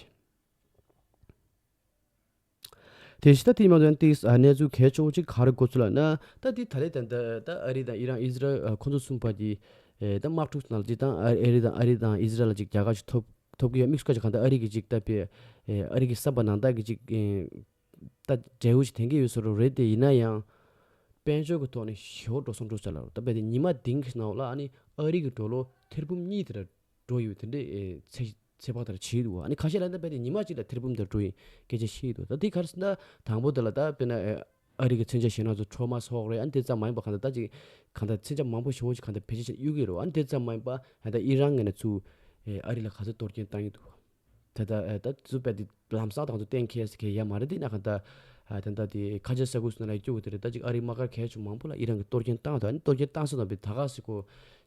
དེ་བཞིན་ད་དེའི་མ་འདོན་ཏིས་གནས་ཚུལ་གལ་ཆེ་བོ་གཅིག་ག་རེ་གོ་ཚུལ་ལབ་ན། ད་དེ་ད་ལན་ད་ད་ཨ་རི་དང་ཨི་རན་ཨི་ཟི་རལ་ཁོང་ཚོ་གསུམ་བར་གྱི་ད་དམག་འཁྲུག་ནང་ལ་ཅིག་དང་ཨ་རི་དང་ཨ་རི་དང་ཨི་ཟི་རལ་ལ་ཅིག་རྒྱལ་ཁ་ཞིག་ཐོབ་ཐོབ་ཀྱི་ཡོད། དམིགས་སུ་བཀར་ཅིག་གང་ལྟར་ཨ་རི་གི་ཅིག་ད་པའི་ཨ་རི་གི་བསམ་པ་ནང་ལྟར་གྱི་ཅིག་ད་འབྲས་བུ་ཞིག་ཐོན་གྱི་ཡོད་བཟོ་འདྲ་རེད། དེ་ཡིན་ན་ཡང་དཔལ་འབྱོར་གྱི་ཐོག་ནས་ཞེ་པོ་འགྲོ་སོང་འགྲོ་ས་ལ་ད་པའི་དེ་ཉི་མ་བདུན་གྱི་ནང་ལ་ཨ་ནི་ཨ་རི་གི་ཌོ་ལར་ཐེར་འབུམ་གཉིས་དེ་འདྲ་འགྲོ་ཡོད། དེ་འདྲའི་ཨེ་ཚད་ཚད་དཔག་དེ་འདྲ་བྱེད་འདུག། ཨ་ནི་ཁ་ཤས་ལ་ད་དཔེ་དེ་ཉི་མ་གཅིག་ལ་ཐེར་འབུམ་དེ་འདྲ་འགྲོ་ཡི་སྐད་ཆ་བཤད་འདུག། ད་དེ་ག་རེ་ཟེར་ན་དང་པོ་དེ་ལ་ད་དཔེར་ན་ཨེ་ཨ་རི་གི་མཚོན་ཆ་ཞེད་སྣང་ཚོ་འཕྲོག་མ་སོགས་རེད། ཨ་ནི་དེ་ཙམ་མ་ཡིན་པ་གང་ལྟར་ད་ཅིག་གང་ལྟར་མཚོན་ཆ་མང་པོ་ཞེ་པོ་ཞིག་གང་ལྟར་བེད་སྤྱོད་བྱས་གཡུག་གི་རེད། ཨ་ནི་དེ་ཙམ་མ་ཡིན་པ་ད་ལྟ་ཨི་རན་ངོས་ནས་ཚུར་ཨེ་ཨ་རི་ལ་ག་ཚོད་གཏོར་སྐྱོན་བཏང་གི་འདུག། ད་ལྟ་ཨེ་ད་ཚུར་དཔེ་དེ་ལམ་སང་དང་ཚོ་གཏན་འཁེལ་ཟེར་མཁན་ཡོད་མ་རེད། དེ་ན་གང་ལྟར་ཨ་ད་ལྟ་དེ་ཁ་ཆེ་ས་ཁུལ་སོགས་ནང་ལ་ཡོད་རྒྱུ་དེ་རེད། ད་ཅིག་ཨ་རིའི་དམག་སྒར་གལ་ཆེ་མང་པོ་ལ་ཨི་རན་གྱིས་གཏོར་སྐྱོན་བཏང་འདུག། ཨ་ནི་གཏོར་སྐྱོན་བཏང་ས་དང་པའི་ད་ག་ཟེར་གོ་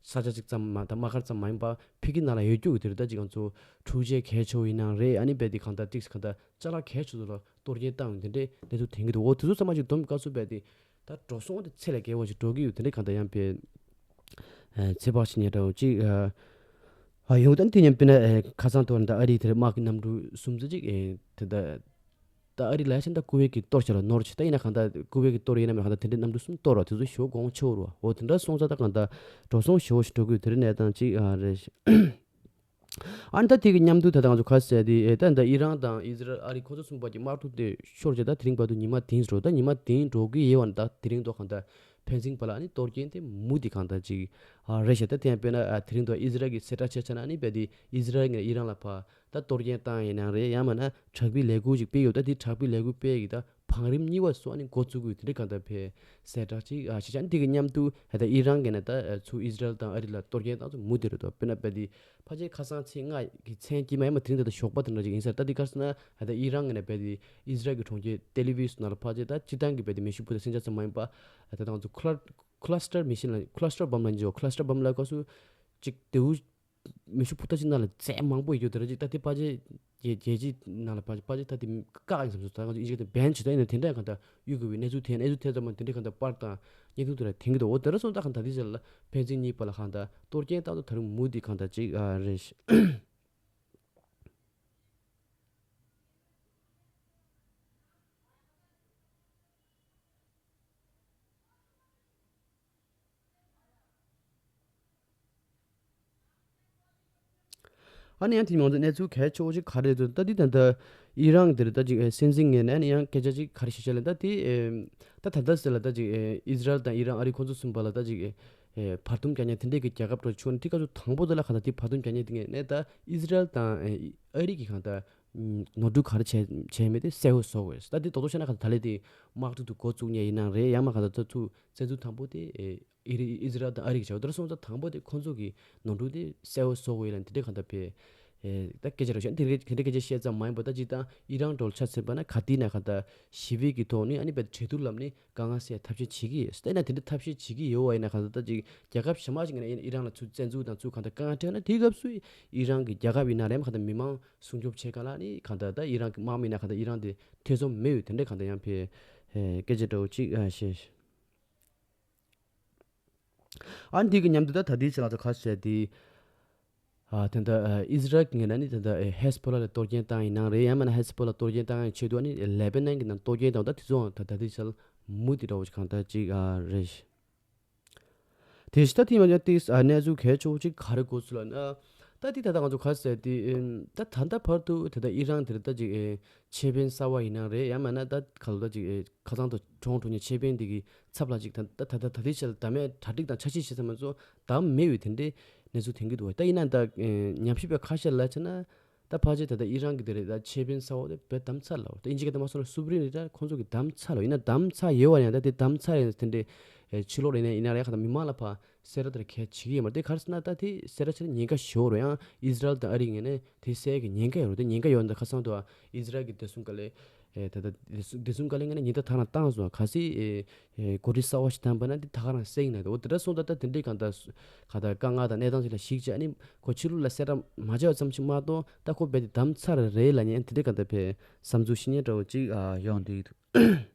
ས་ཆ་ཅིག་ཙམ་མ་ད་དམག་སྒར་ཙམ་མ་ཡིན་པ་ཕ་གི་ནང་ལ་ཡོད་རྒྱུ་དེ་རེད། ད་ཅིག་ང་ཚོ་འཕྲུལ་ཆས་གལ་ཆེ་བོ་ཡིན་ནའང་རེད། ཨ་ནི་དཔེ་དེ་གང་ལྟར་ཏིག་གང་ལྟར་ཅ་ལག་གལ་ཆེ་ཚོ་ལ་གཏོར་སྐྱོན་བཏང་ཡོད་དེ་འདྲའི་གནས་ཚུལ་ཐོན་གྱི་འདུག། འོ་དེ་ཚོ་ཚང་མ་ཅིག་བསྡོམས་སྐབས་སུ་དཔེ་དེ་ད་འགྲོ་སོང་དེ་ཚད་ལས་བརྒལ་བ་ཞིག་འགྲོ་གི་ཡོད། དེ་འདྲའི་གང་ལྟར་ཡང་དཔེ་ཨ་ཚོད་དཔག་བྱེད་མཁན་འདྲ་བོ་ཅིག་ཨ་ཨ་ཡོང་། ད་དེ་མཉམ་དཔེར་ན་ཨ་ཁ་སང་དུ་ད་ཨ་རིའི་དེར་དམག་གི་གནམ་གྲུ་གསུམ་ཙམ་ཅིག་ཨེ་དེ་ད་ ད་ཨ་རི་ལ་ཡ་ཆེན་ད་ཀུ་ཝེད་ཀྱིས་གཏོར་བྱས་ལ་ནོར་བྱས། ད་ཡིན་ན་གང་ལྟར་ཀུ་ཝེད་ཀྱིས་གཏོར་ཡིན་ན་མིན་ན་གང་ལྟར་དེ་འདྲའི་གནམ་གྲུ་གསུམ་གཏོར་བ་དེ་ཚོ་ཞེ་པོ་གོང་ཆེ་བོ་རེད་བ། འོ་དེ་འདྲ་སོང་ཙང་ད་གང་ལྟར་འགྲོ་སོང་ཞེ་པོ་ཞིག་འགྲོ་གི་ཡོད། དེ་རིང་གནས་སྟངས་ཅིག་ཨ་རེད། ཨ་ནི་ད་དེ་གི་མཉམ་དུ་ད་ལྟ་ང་ཚོ་ག་རེ་ཟེར་དེ་ཨེ་ད་ད་ཨི་རན་དང་ཨི་ཟི་རལ་ཨ་རི་ཁོང་ཚོ་གསུམ་པ་གྱི་དམག་འཁྲུག་དེ་ཤོར་བྱས་ད་དེ་རིང་བར་དུ་ཉི་མ་བདུན་འགྲོ། ད་ཉི་མ་བདུན་འགྲོ་གི་ཡོད་པ་ནི་ད་དེ་རིང་ཐོག་གང་ལྟར་ཕན་ཚུན་བར་ལ་ཨ་ནི་གཏོར་སྐྱོན་དེ་མུ་མཐུད་གང་ལྟར་ཅིག་ཨ་རེད་ཤག་ད་དེ་ཡང་དཔེར་ན་ཨ་དེ་རིང་ཐོག་ཨི་ཟི་རལ་གྱི་གསལ་བསྒྲགས་བྱས་ཙ་ན་ཨ་ནི་རྦད་དེ་ཨི་ཟི་རལ་ངས་ཨི་རན་ལ་ཕར་ད་གཏོར་སྐྱོན་བཏང་ཡིན་ནའང་རེད། ཡང་མིན་ན་དྲག་པོའི་ལས་འགུལ་ཅིག་སྤེལ་ཡོད། ད་དེ་དྲག་པོའི་ལས་འགུལ་སྤེལ་ཡག་གི་ད་བང་རིམ་གཉིས་པ་སོགས་ནི་འགོ་བཙུགས་དགོས་དེ་འདྲའི་གང་ལྟར་ཕེ་གསལ་བསྒྲགས་ཅིག་ཨ་བྱས་ཙང་དེ་གི་མཉམ་དུ་ད་ལྟ་ཨི་རན་གྱིས་ནི་ད་ཚུར་ཨི་ཟི་རལ་དང་ཨ་རི་ལ་གཏོར་སྐྱོན་བཏང་ཚུལ་མུ་མཐུད་རེད་དོ། དཔེར་ན་རྦད་དེ་ཕལ་ཆེར་ཁ་སང་ཚེས་ལྔ་གི་མཚན་དཀྱིལ་མ་ཡིན་པ་དེ་རིང་ད་ལྟ་ཞོགས་པ་དེ་འདྲ་ཅིག་ཡིན་ས་རེད། ད་དེ་ག་རེ་ཟེར་ན་ད་ལྟ་ཨི་རན་གྱིས་ནི་རྦད་དེ་ཨི་ཟི་རལ་གྱི་གྲོང་ཁྱེར་ཏེལ་ཨ་བིབ་ནང་ལ་ཕལ་ཆེར་ད་སྤྱིར་བཏང་གི་རྦད་དེ་མེ་ཤུགས་འཕུར་མདའ་ཟིང་ཆ་ཙམ་མ་ཡིན་པ་ད་ལྟ་ང་ཚོ་ཁུ་ལ་ཁུ་ལ་སི་ཊར་མེ་ཤིན་ལ་ཁུ་ལ་སི་ཊར་བོམ་ལ་ཉེ་ཆོག་ཁུ་ལ་སི་ཊར་བོམ་ལ་སྐབས་སུ་ཅིག་དེའུ་མེ་ཤུགས་འཕུར་མདའ་ཅིག་ནང་ལ་རྫས་མང་པོ་ཡོད་རྒྱུ་དེ་འདྲ་ཅིག་ད་དེ་ཕལ་ཆེར་རྒྱལ་རྒྱལ་སྤྱི་ནང་ལ་ཕལ་ཕལ་ཆེར་ད་དེ་བཀག་ཡིན་བསམ་སོང་། ད་ང་ཚོ་ཨིན་ཇི་སྐད་དུ་བྷེན་བྱེད་ད་ཡིན་ན་དེ་འདྲ་གང་ལྟར་གཡུག་དགོས་པའི་གནས་ཚུལ་ཐོན། གནས་ཚུལ་ཐོན་ཙམ་མ་དེ་འདྲ་གང་ལྟར་པར་དང་བརྙན་ཐུང་དེ་འདྲ་ཐོན་གྱི་འདུག་འོ་དེ་འདྲ་སོང་ཙང་གང་ལྟར་དེ་ཚོ་ལ་ཕན་ཚུན་གཉིས་བར་ལ་གང་ལྟར་གཏོར་སྐྱོན་བཏང་དུས་ད་རུང་མུ་མཐུད་གང་ལྟར་ཅིག་ཨ་རེད། ཨ་ནི་ཡང་དེ་མིན་ང་ཚོ་གནས་ཚུལ་གལ་ཆེ་བོ་ཞིག་ག་རེ་རེད་ཟེར་ན། ད་འདི་ད་ལྟ་ཨི་རན་འདིར་ད་ཅིག་ཨེ་སྲིད་འཛིན་ངོས་ནས་ཨ་ནི་ཡང་སྐད་ཆ་ཅིག་ག་རེ་བཤད་བཤད་ལ། ད་དེ་ཨེ་ད་ད་ལྟ་ཟེར་ལ་ད་ཅིག་ཨེ་ཨི་ཟི་རལ་དང་ཨི་རན་ཨ་རི་ཁོང་ཚོ་གསུམ་པ་ལ་ད་ཅིག་ཨེ་ཨེ་བར་འདུམ་རྒྱག་མཁན་དེ་འདྲས་ཀྱི་རྒྱལ་ཁབ་འདྲ་བྱུང་ནས་དེ་སྐབས་སུ་དང་པོ་དེ་ལ་གང་ལྟར་དེ་བར་འདུམ་རྒྱག་མཁན་དེ་ངོས་ནས་ད་ཨི་ཟི་རལ་དང་ཨེ་ཨ་རི་གི་གང་ལྟར་ནོར་འཁྲུལ་ག་རེ་བྱས་བྱས་མེད་དེ་གསལ་བོ་བཟོ་དགོས། ད་དེ་རྡོག་རྡོག་བཤད་ན་གང་ལྟར་ད་ལས་དེ་དམག་འཁྲུག་ཏུ་འགོ་བཙུགས་མཁན་ཡིན་ནའང་རེད། ཡང་མིན་གང་ལྟར་ད་ཚུར་བཙན་འཛུལ་དང་པོ་དེ་ཨེ་ཨི་རི་ཨི་ཟི་རལ་དང་ཨ་རི་གིས་བྱས་པ་དེ་སོང་ཙང་དང་པོ་དེ་ཁོང་ཚོ་གི་ནོར་འཁྲུལ་དེ་གསལ་བོ་བཟོ་དགོས་ཡིན་ལ་དེ་འདྲས་གང་ལྟར་བྱས། ཨེ་ད་སྐད་ཆ་རེ་བཤད་དེ་རེ་དེ་འདྲས་སྐད་ཆ་བཤད་ཙམ་མ་ཡིན་པ་ད་སྤྱིར་བཏང་ཨི་རན་འདྲ་བོ་ཆ་མཚོན་པ་ན་ག་དུས་ན་གང་ལྟར་ཞི་བའི་གི་ཐོག་ནས་ཨ་ནི་བས་གྲོས་བསྡུར་ལམ་ནས་དཀའ་ངལ་སེལ་ཐབས་ཤེས་བྱེད་ཀྱི་ཡོད། དེ་ན་དེ་འདྲ་ཐབས་ཤེས་བྱེད་ཀྱི་ཡོད་པ་ཡིན་ན་གང་ལྟར་ད་ཅིག་རྒྱལ་ཁབ་གཞན་མ་ཞིག་ངོས་ནས་ཨི་རན་ལ་ཚུར་བཙན་འཛུལ་དང་ཚུར་གང་ལྟར་དཀའ་ངལ་འཕྲད་ན་དེའི་སྐབས་སུ་ཨི་རན་གྱི་རྒྱལ་ཁབ་ཡིན་ན་རེད། མ་གང་ལྟར་མི་མང་སྲུང་སྐྱོབ་བྱེད་ག་ལ་ནི་གང་ལྟར་ད་ཨི་རན་གྱི་དམག་མི་ཡིན་ན་གང་ལྟར་ཨི་རན་དེ་ཐེ་ཚོམ་མེད་ཡོད་དེ་འདྲས་གང་ལྟར་ཡང་ཕེ་ཨེ་སྐད་ཆ་འདྲ་བོ་ཅིག་ཨ་བཤད། ཨ་ནི་དེ་གི་མཉམ་དུ་ད་ད་ལྟའི་ཆ་ལ་ད་ག་རེ་བྱས་ཏེ། ཨ་དེ་འདྲ་ཨ་ཨི་ཟི་རལ་གྱི་ངོས་ནས་ནི་དེ་འདྲ་ཨེ་ཧེ་སི་བྷོ་ལ་ལ་གཏོར་སྐྱོན་བཏང་ཡིན་ནའང་རེད། ཡང་མིན་ན་ཧེ་སི་བྷོ་ལ་གཏོར་སྐྱོན་བཏང་ཡག་ཆེད་དུ་ཨ་ནི་ལེ་བྷ་ནན་གྱི་ནང་གཏོར་སྐྱོན་བཏང་ད་དེ་ཚོའང་ད་ད་ལྟའི་ཆར་མུ་མཐུད་འདྲ་བོ་ཞིག་གང་ལྟར་ཅིག་ཨ་རེད། དེ་བཞིན་ད་དེ་མ་ཡིན་ཏིས་ཨ་གནས་ཚུལ་གལ་ཆེ་བོ་ཅིག་ག་རེ་གོ་སོང་ལབ་ན། ད་དེ་ད་ལྟ་ང་ཚོ་ག་རེ་ཟེར་དེ་ཨེམ་ད་ད་ལྟ་བར་དུ་ད་ལྟ་ཨི་རན་དེར་ད་ཅིག་ཨེ་ཆེད་ཕན་གསར་པ་ཡིན་ནའང་རེད། ཡང་མིན་ན་ད་ག་ལ་ད་ཅིག་ཨེ་ཁ་སང་དང་གྲོངས་འགྲོ་མཁན་ཆེད་ཕན་དེ་གི་ཚབ་ལ་ཅིག་ད་ད་ད་ད་ད་ལྟའི་ཆར་ལ་བདམས་ཡག་གྲ་སྒྲིག་དང་འཆར་གཞི་བྱེད་ས་མ་ཚོ་བདམས་མེད་པའི་དེ་འདྲའི་གནས་ཚུལ་ཐོན་གྱི་འདུག་བ། ད་ཡིན་ན་ད་ཨེ་ཉམས་ཞིབ་པ་ཁ་ཤས་ལ་བྱས་ན། ད་ཕལ་ཆེར་ད་ལྟ་ཨི་རན་གྱི་དེ་རེད། ད་ཆེད་ཕན་གསར་པ་དེ་བས་བདམས་ཚར་ལ། ད་ཨིན་ཇི་སྐད་དུ་མ་སོང་ན་སུ་པ་རིམ་ལི་ཌར་ཁོང་ཚོ་གིས་བདམས་ཚར་ལ། ཡིན་ན་བདམས་ཚར་ཡོད་པ་ཡང་ད་དེ་བདམས་ཚར་ཡང་དེ་འདྲའི་ཨེ་ཕྱི་ལོགས་ཡིན་ན་ཡིན་ན་རེད། ཁ་ད་མི་མང་ལ་ཕར་གསལ་བསྒྲགས་དེ་གལ་ཆེ་གི་ཡོད་མ་རེད། དེ་ག་རེ་ཟེར་ན་ད་དེ་གསལ་བསྒྲགས་བྱས་ན་ཉེན་ཁ་ཞེ་པོ་རེད། ཡང་ཨི་ཟི་རལ་དང་ཨ་རིའི་ངོས་ནས་དེ་སེལ་གྱི་ཉེན་ཁ་ཡོད་རེད། དེ་ཉེན་ཁ་ཡོད་ན་ད་ཁ་སང་དུ་ཨི་ཟི་རལ་གྱི་བདེ་སྲུང་བཀའ་བློན་ཨེ་ད་ལྟ་བདེ་སྲུང་བཀའ་བློན་ངོས་ནས་ཉེན་བརྡ་ཐག་རང་བཏང་སོང་། གལ་སྲིད་ཨེ་ཨེ་འགོ་ཁྲིད་གསར་པ་ཞིག་བདམས་པ་ན་འདི་ད་ག་རང་སེལ་གྱི་ན་འདུག་འོ་དེ་འདྲ་སོང་ཙང་ད་དེ་འདྲའི་གང་ལྟར་གང་ལྟར་དཀའ་ངལ་དང་གནས་སྟངས་ཅིག་ལ་གཞིགས་བྱས་ཨ་ནི་ཁོ་ཕྱི་ལོགས་ལ་གསལ་བསྒྲགས་མ་བྱས་པ་ཙམ་ཞིག་མ་གཏོགས་ད་ཁོ་རྦད་དེ་བདམས་ཚར་རེད་ལབ་མཁན་དེ་འདྲའི་གང་ལྟར་བས་བསམ་ཚུལ་བཤད་མཁན་འདྲ་བོ་ཅིག་ཨ་ཡོང་བསྡད་ཀྱི་འདུག་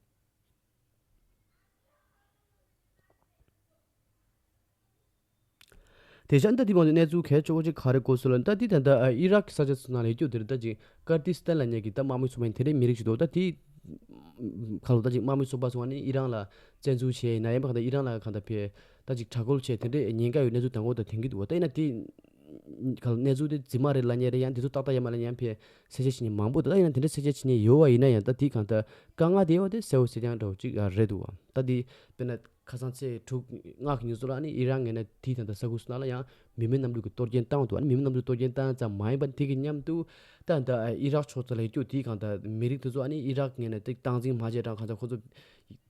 དེ་བཞིན་ད་དེ་བར་དུ་གནས་ཚུལ་གལ་ཆེ་བོ་ཅིག་ག་རེ་གོ་སོང་ལབ་ན། ད་དེ་ད་ལྟ་ཨི་རག་གི་ས་ཆ་ཚོ་ནང་ལ་ཡོད་རྒྱུ་དེ་རེད། ད་ཅིག་ཀར་ཏི་སི་ཐན་ལབ་མཁན་གྱི་ད་དམག་མི་ཚོ་མ་ཡིན་དེ་འདྲའི་མི་རིགས་ཤིག་འདུག་ད་དེ་ཁ་ལོ་ད་ཅིག་དམག་མི་ཚོ་པ་སོང་བ་ནི་ཨི་རན་ལ་བཙན་འཛུལ་བྱས་ཡིན་ན་ཡང་ཁ་ད་ཨི་རན་ལ་ག་ད་ཕེ་ད་ཅིག་དྲག་རྒོལ་བྱས་དེ་འདྲའི་ཉེན་ཁ་ཡོད་གནས་ཚུལ་དང་པོ་ད་ཐོན་གྱི་འདུག་བ། ད་ཡིན་ན་དེ་ག་ལ་གནས་ཚུལ་དེ་རྫུན་མ་རེད་ལབ་མཁན་རེད། ཡང་དེ་ཚོ་ཏག་ཏག་ཡོད་མ་རེད་ལབ་མཁན་ཕེ་གསལ་བཤད་བྱེད་མཁན་མང་པོ་འདུག་ད་ཡིན་ན་དེ་འདྲ་གསལ་བཤད་བྱེད་མཁན་ཡོད་པ་ཡིན་ན་ཡང་ད་དེ་གང་ལྟར་དཀའ་ངལ་དེ་ཡོད་དེ་གསལ་བོ་གསལ་རྐྱང་འདྲ་བོ་ཅིག་རེད་འདུག་བ། ད་དེ་དཔེར་ན་ཁ་སང་ཚེས་དྲུག་ལྔ་གི་ཉིན་ཚོ་ལ་ཨ་ནི་ཨི་རན་ངོས་ནས་དེའི་ད་ལྟ་ས་ཁུལ་སོགས་ལ་ཡང་མི་མེད་གནམ་གྲུ་གི་གཏོར་སྐྱོན་བཏང་འདུག་ཨ་ནི་མི་མེད་གནམ་གྲུ་གཏོར་སྐྱོན་བཏང་ཙམ་མ་ཡིན་པར་དེ་གི་མཉམ་དུ་ད་ད་ཨི་རག་ཕྱོགས་ཚོ་ལ་ཡོད་རྒྱུ་དེའི་གང་ལྟར་མི་རིགས་དེ་ཚོ་ཨ་ནི་ཨི་རག་ངོས་ནས་དེ་སྟངས་འཛིན་མ་བྱས་གྲང་གང་ལྟར་ཁོ་ཚོ་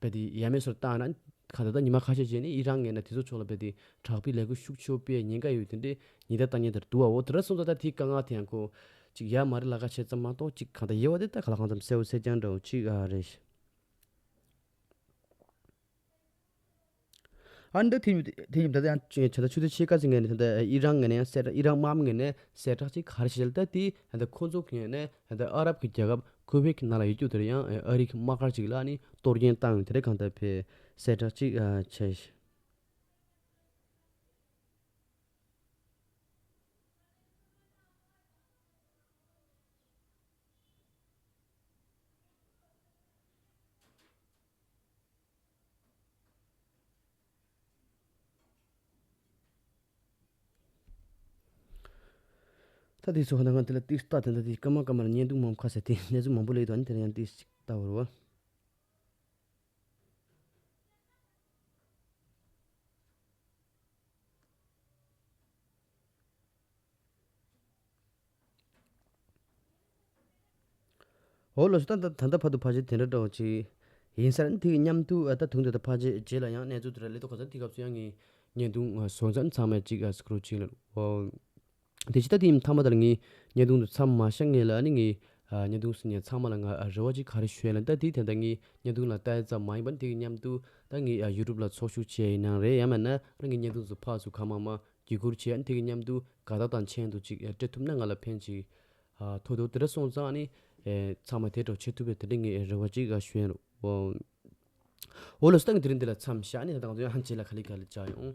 བས་དེ་ཡ་མེད་སོར་བཏང་ན་གང་ལྟར་ད་ཉི་མ་ཁ་ཤས་རྗེས་ནས་ཨི་རག་ངོས་ནས་དེ་ཚོ་ཕྱོགས་ལ་བས་དེ་དྲག་པོའི་ལས་འགུལ་ཤུགས་ཆེ་བོ་སྤེལ་ཉེན་ཁ་ཡོད་དེ་འདྲའི་ཉེན་བརྡ་བཏང་མཁན་དེར་འདུག་བ། འོ་དེ་འདྲ་སོང་ཙང་ད་དེའི་དཀའ་ངལ་དེ་ཡང་ཁོ་ཅིག་ཡ་མ་རེད་ལ་ཁ་བྱས་ཙམ་མ་གཏོགས་ཅིག་གང་ལྟར་ཡོད་པ་དེ་ད་ག་ལ་གང་འཚམ་གསལ་བོ་གསལ་རྐྱང་འདྲ་བོ་ཅིག་ཨ་རེད། ཨ་འདི་དེ་དེ་ཉིན་ད་ལྟ་ཡང་ཆུ་ད་ཆུ་ཚོད་ཕྱེད་ཀ་ཙམ་ངས་ནས་ད་ལྟ་ཨི་རན་ངོས་ནས་ཡང་གསལ་བསྒྲགས། ཨི་རན་དམག་མི་ངོས་ནས་གསལ་བསྒྲགས་ཅིག་ག་རེ་བྱས་ལ་ད་དེ་ད་ལྟ་ཁོ་ཚོ་གི་ངོས་ནས་ད་ལྟ་ཨ་རབ་ཀྱི་རྒྱལ་ཁབ་ཁུ་ཝེད་ཀྱི་ནང་ལ་ཡོད་རྒྱུ་དེར་ཡང་ཨ་རི་གི་དམག་སྒར་ཅིག་ལ་ནི་གཏོར་སྐྱོན་བཏང་ཡོད་དེ་འདྲ་གང་ལྟར་བས་གསལ་བསྒྲགས་ཅིག་ཨ་བྱས། ད་དེ་ཚོ་ཧ་ན་ང་དེ་ལ་ཏིག་ལྟ་དེ་འདྲ་དེ་སྐར་མ་སྐར་མ་ལ་བརྙན་ཐུང་མང་པོ་ཁ་ཟེར་དེ་གནས་ཚུལ་མང་པོ་སླེབས་འདུག་ཨ་ནི་དེ་ལ་ཡང་ཏིག་ཅིག་ལྟ་བར་བ། འོ་ལགས་སོ། ད་ད་ད་ལྟ་བར་དུ་ཕལ་ཆེར་དེ་འདྲ་འདྲ་བོ་ཅིག་ཡིན་ས་རེད། དེ་གི་མཉམ་དུ་ཨ་ད་དུང་དེ་ད་ཕལ་ཆེར་རྗེས་ལ་ཡང་གནས་ཚུལ་དེ་འདྲ་སླེབས་དུས་ག་ཚོད་དེ་སྐབས་སུ་ཡང་ངས་བརྙན་ཐུང་ཨ་བཟོ་ཙམ་ཚང་མས་ཅིག་ཨ་སྐུ་རོགས་བྱེད་ལ། འོ་དེ་ཕྱི་ད་དེ་མཐའ་མ་དེར་ངས་བརྙན་ཐུང་དེ་མཚམས་མ་བཞག་སྔོན་ལ་ཨ་ནི་ངས་ཨ་བརྙན་ཐུང་ཟིན་ནས་ཚང་མ་ལ་ང་ཨ་རེ་བ་ཅིག་ག་རེ་ཞུ་ཡ་ལ། ད་དེ་དེ་ད་ངས་བརྙན་ཐུང་ལ་ལྟ་ཡ་ཙམ་མ་ཡིན་པར་དེ་གི་མཉམ་དུ་ད་ངས་ཨ་ཡུ་ཊུབ་ལ་ཚོགས་ཞུགས་བྱས་ཡིན་ནའང་རེད། ཡང་མིན་ན་ཨ་ངས་བརྙན་ཐུང་ཚོ་ཕར་ཚུར་གང་མང་མང་བརྒྱུད་སྐུར་བྱས། ཨ་ནི་དེ་གི་མཉམ་དུ་དགའ་རྟགས་དང་མཆན་དུ་ཅིག་ཨ་སྤྲད་ཐུབ་ན་ང་ལ་ཕན་ཅིག་ཨ་ཐོགས་འདུག་དེ་འདྲ་སོང་ཙང་ཨ་ནི་ཨེ་ཚང་མ་དེ་འདྲ་བྱེད་ཐུབ་པའི་དེ་འདྲ་ངས་རེ་བ་ཅིག་ཨ་ཞུ་ཡ་རོགས། འོ་ལགས་སོ། ད་ངས་དེ་རིང་འདི་ལ་མཚམས་བཞག་ནས་ད་ང་ཚོ་ཡང་རྗེས་ལ་ག་ལེ་ག་ལེ་བཅར་ཡོང་།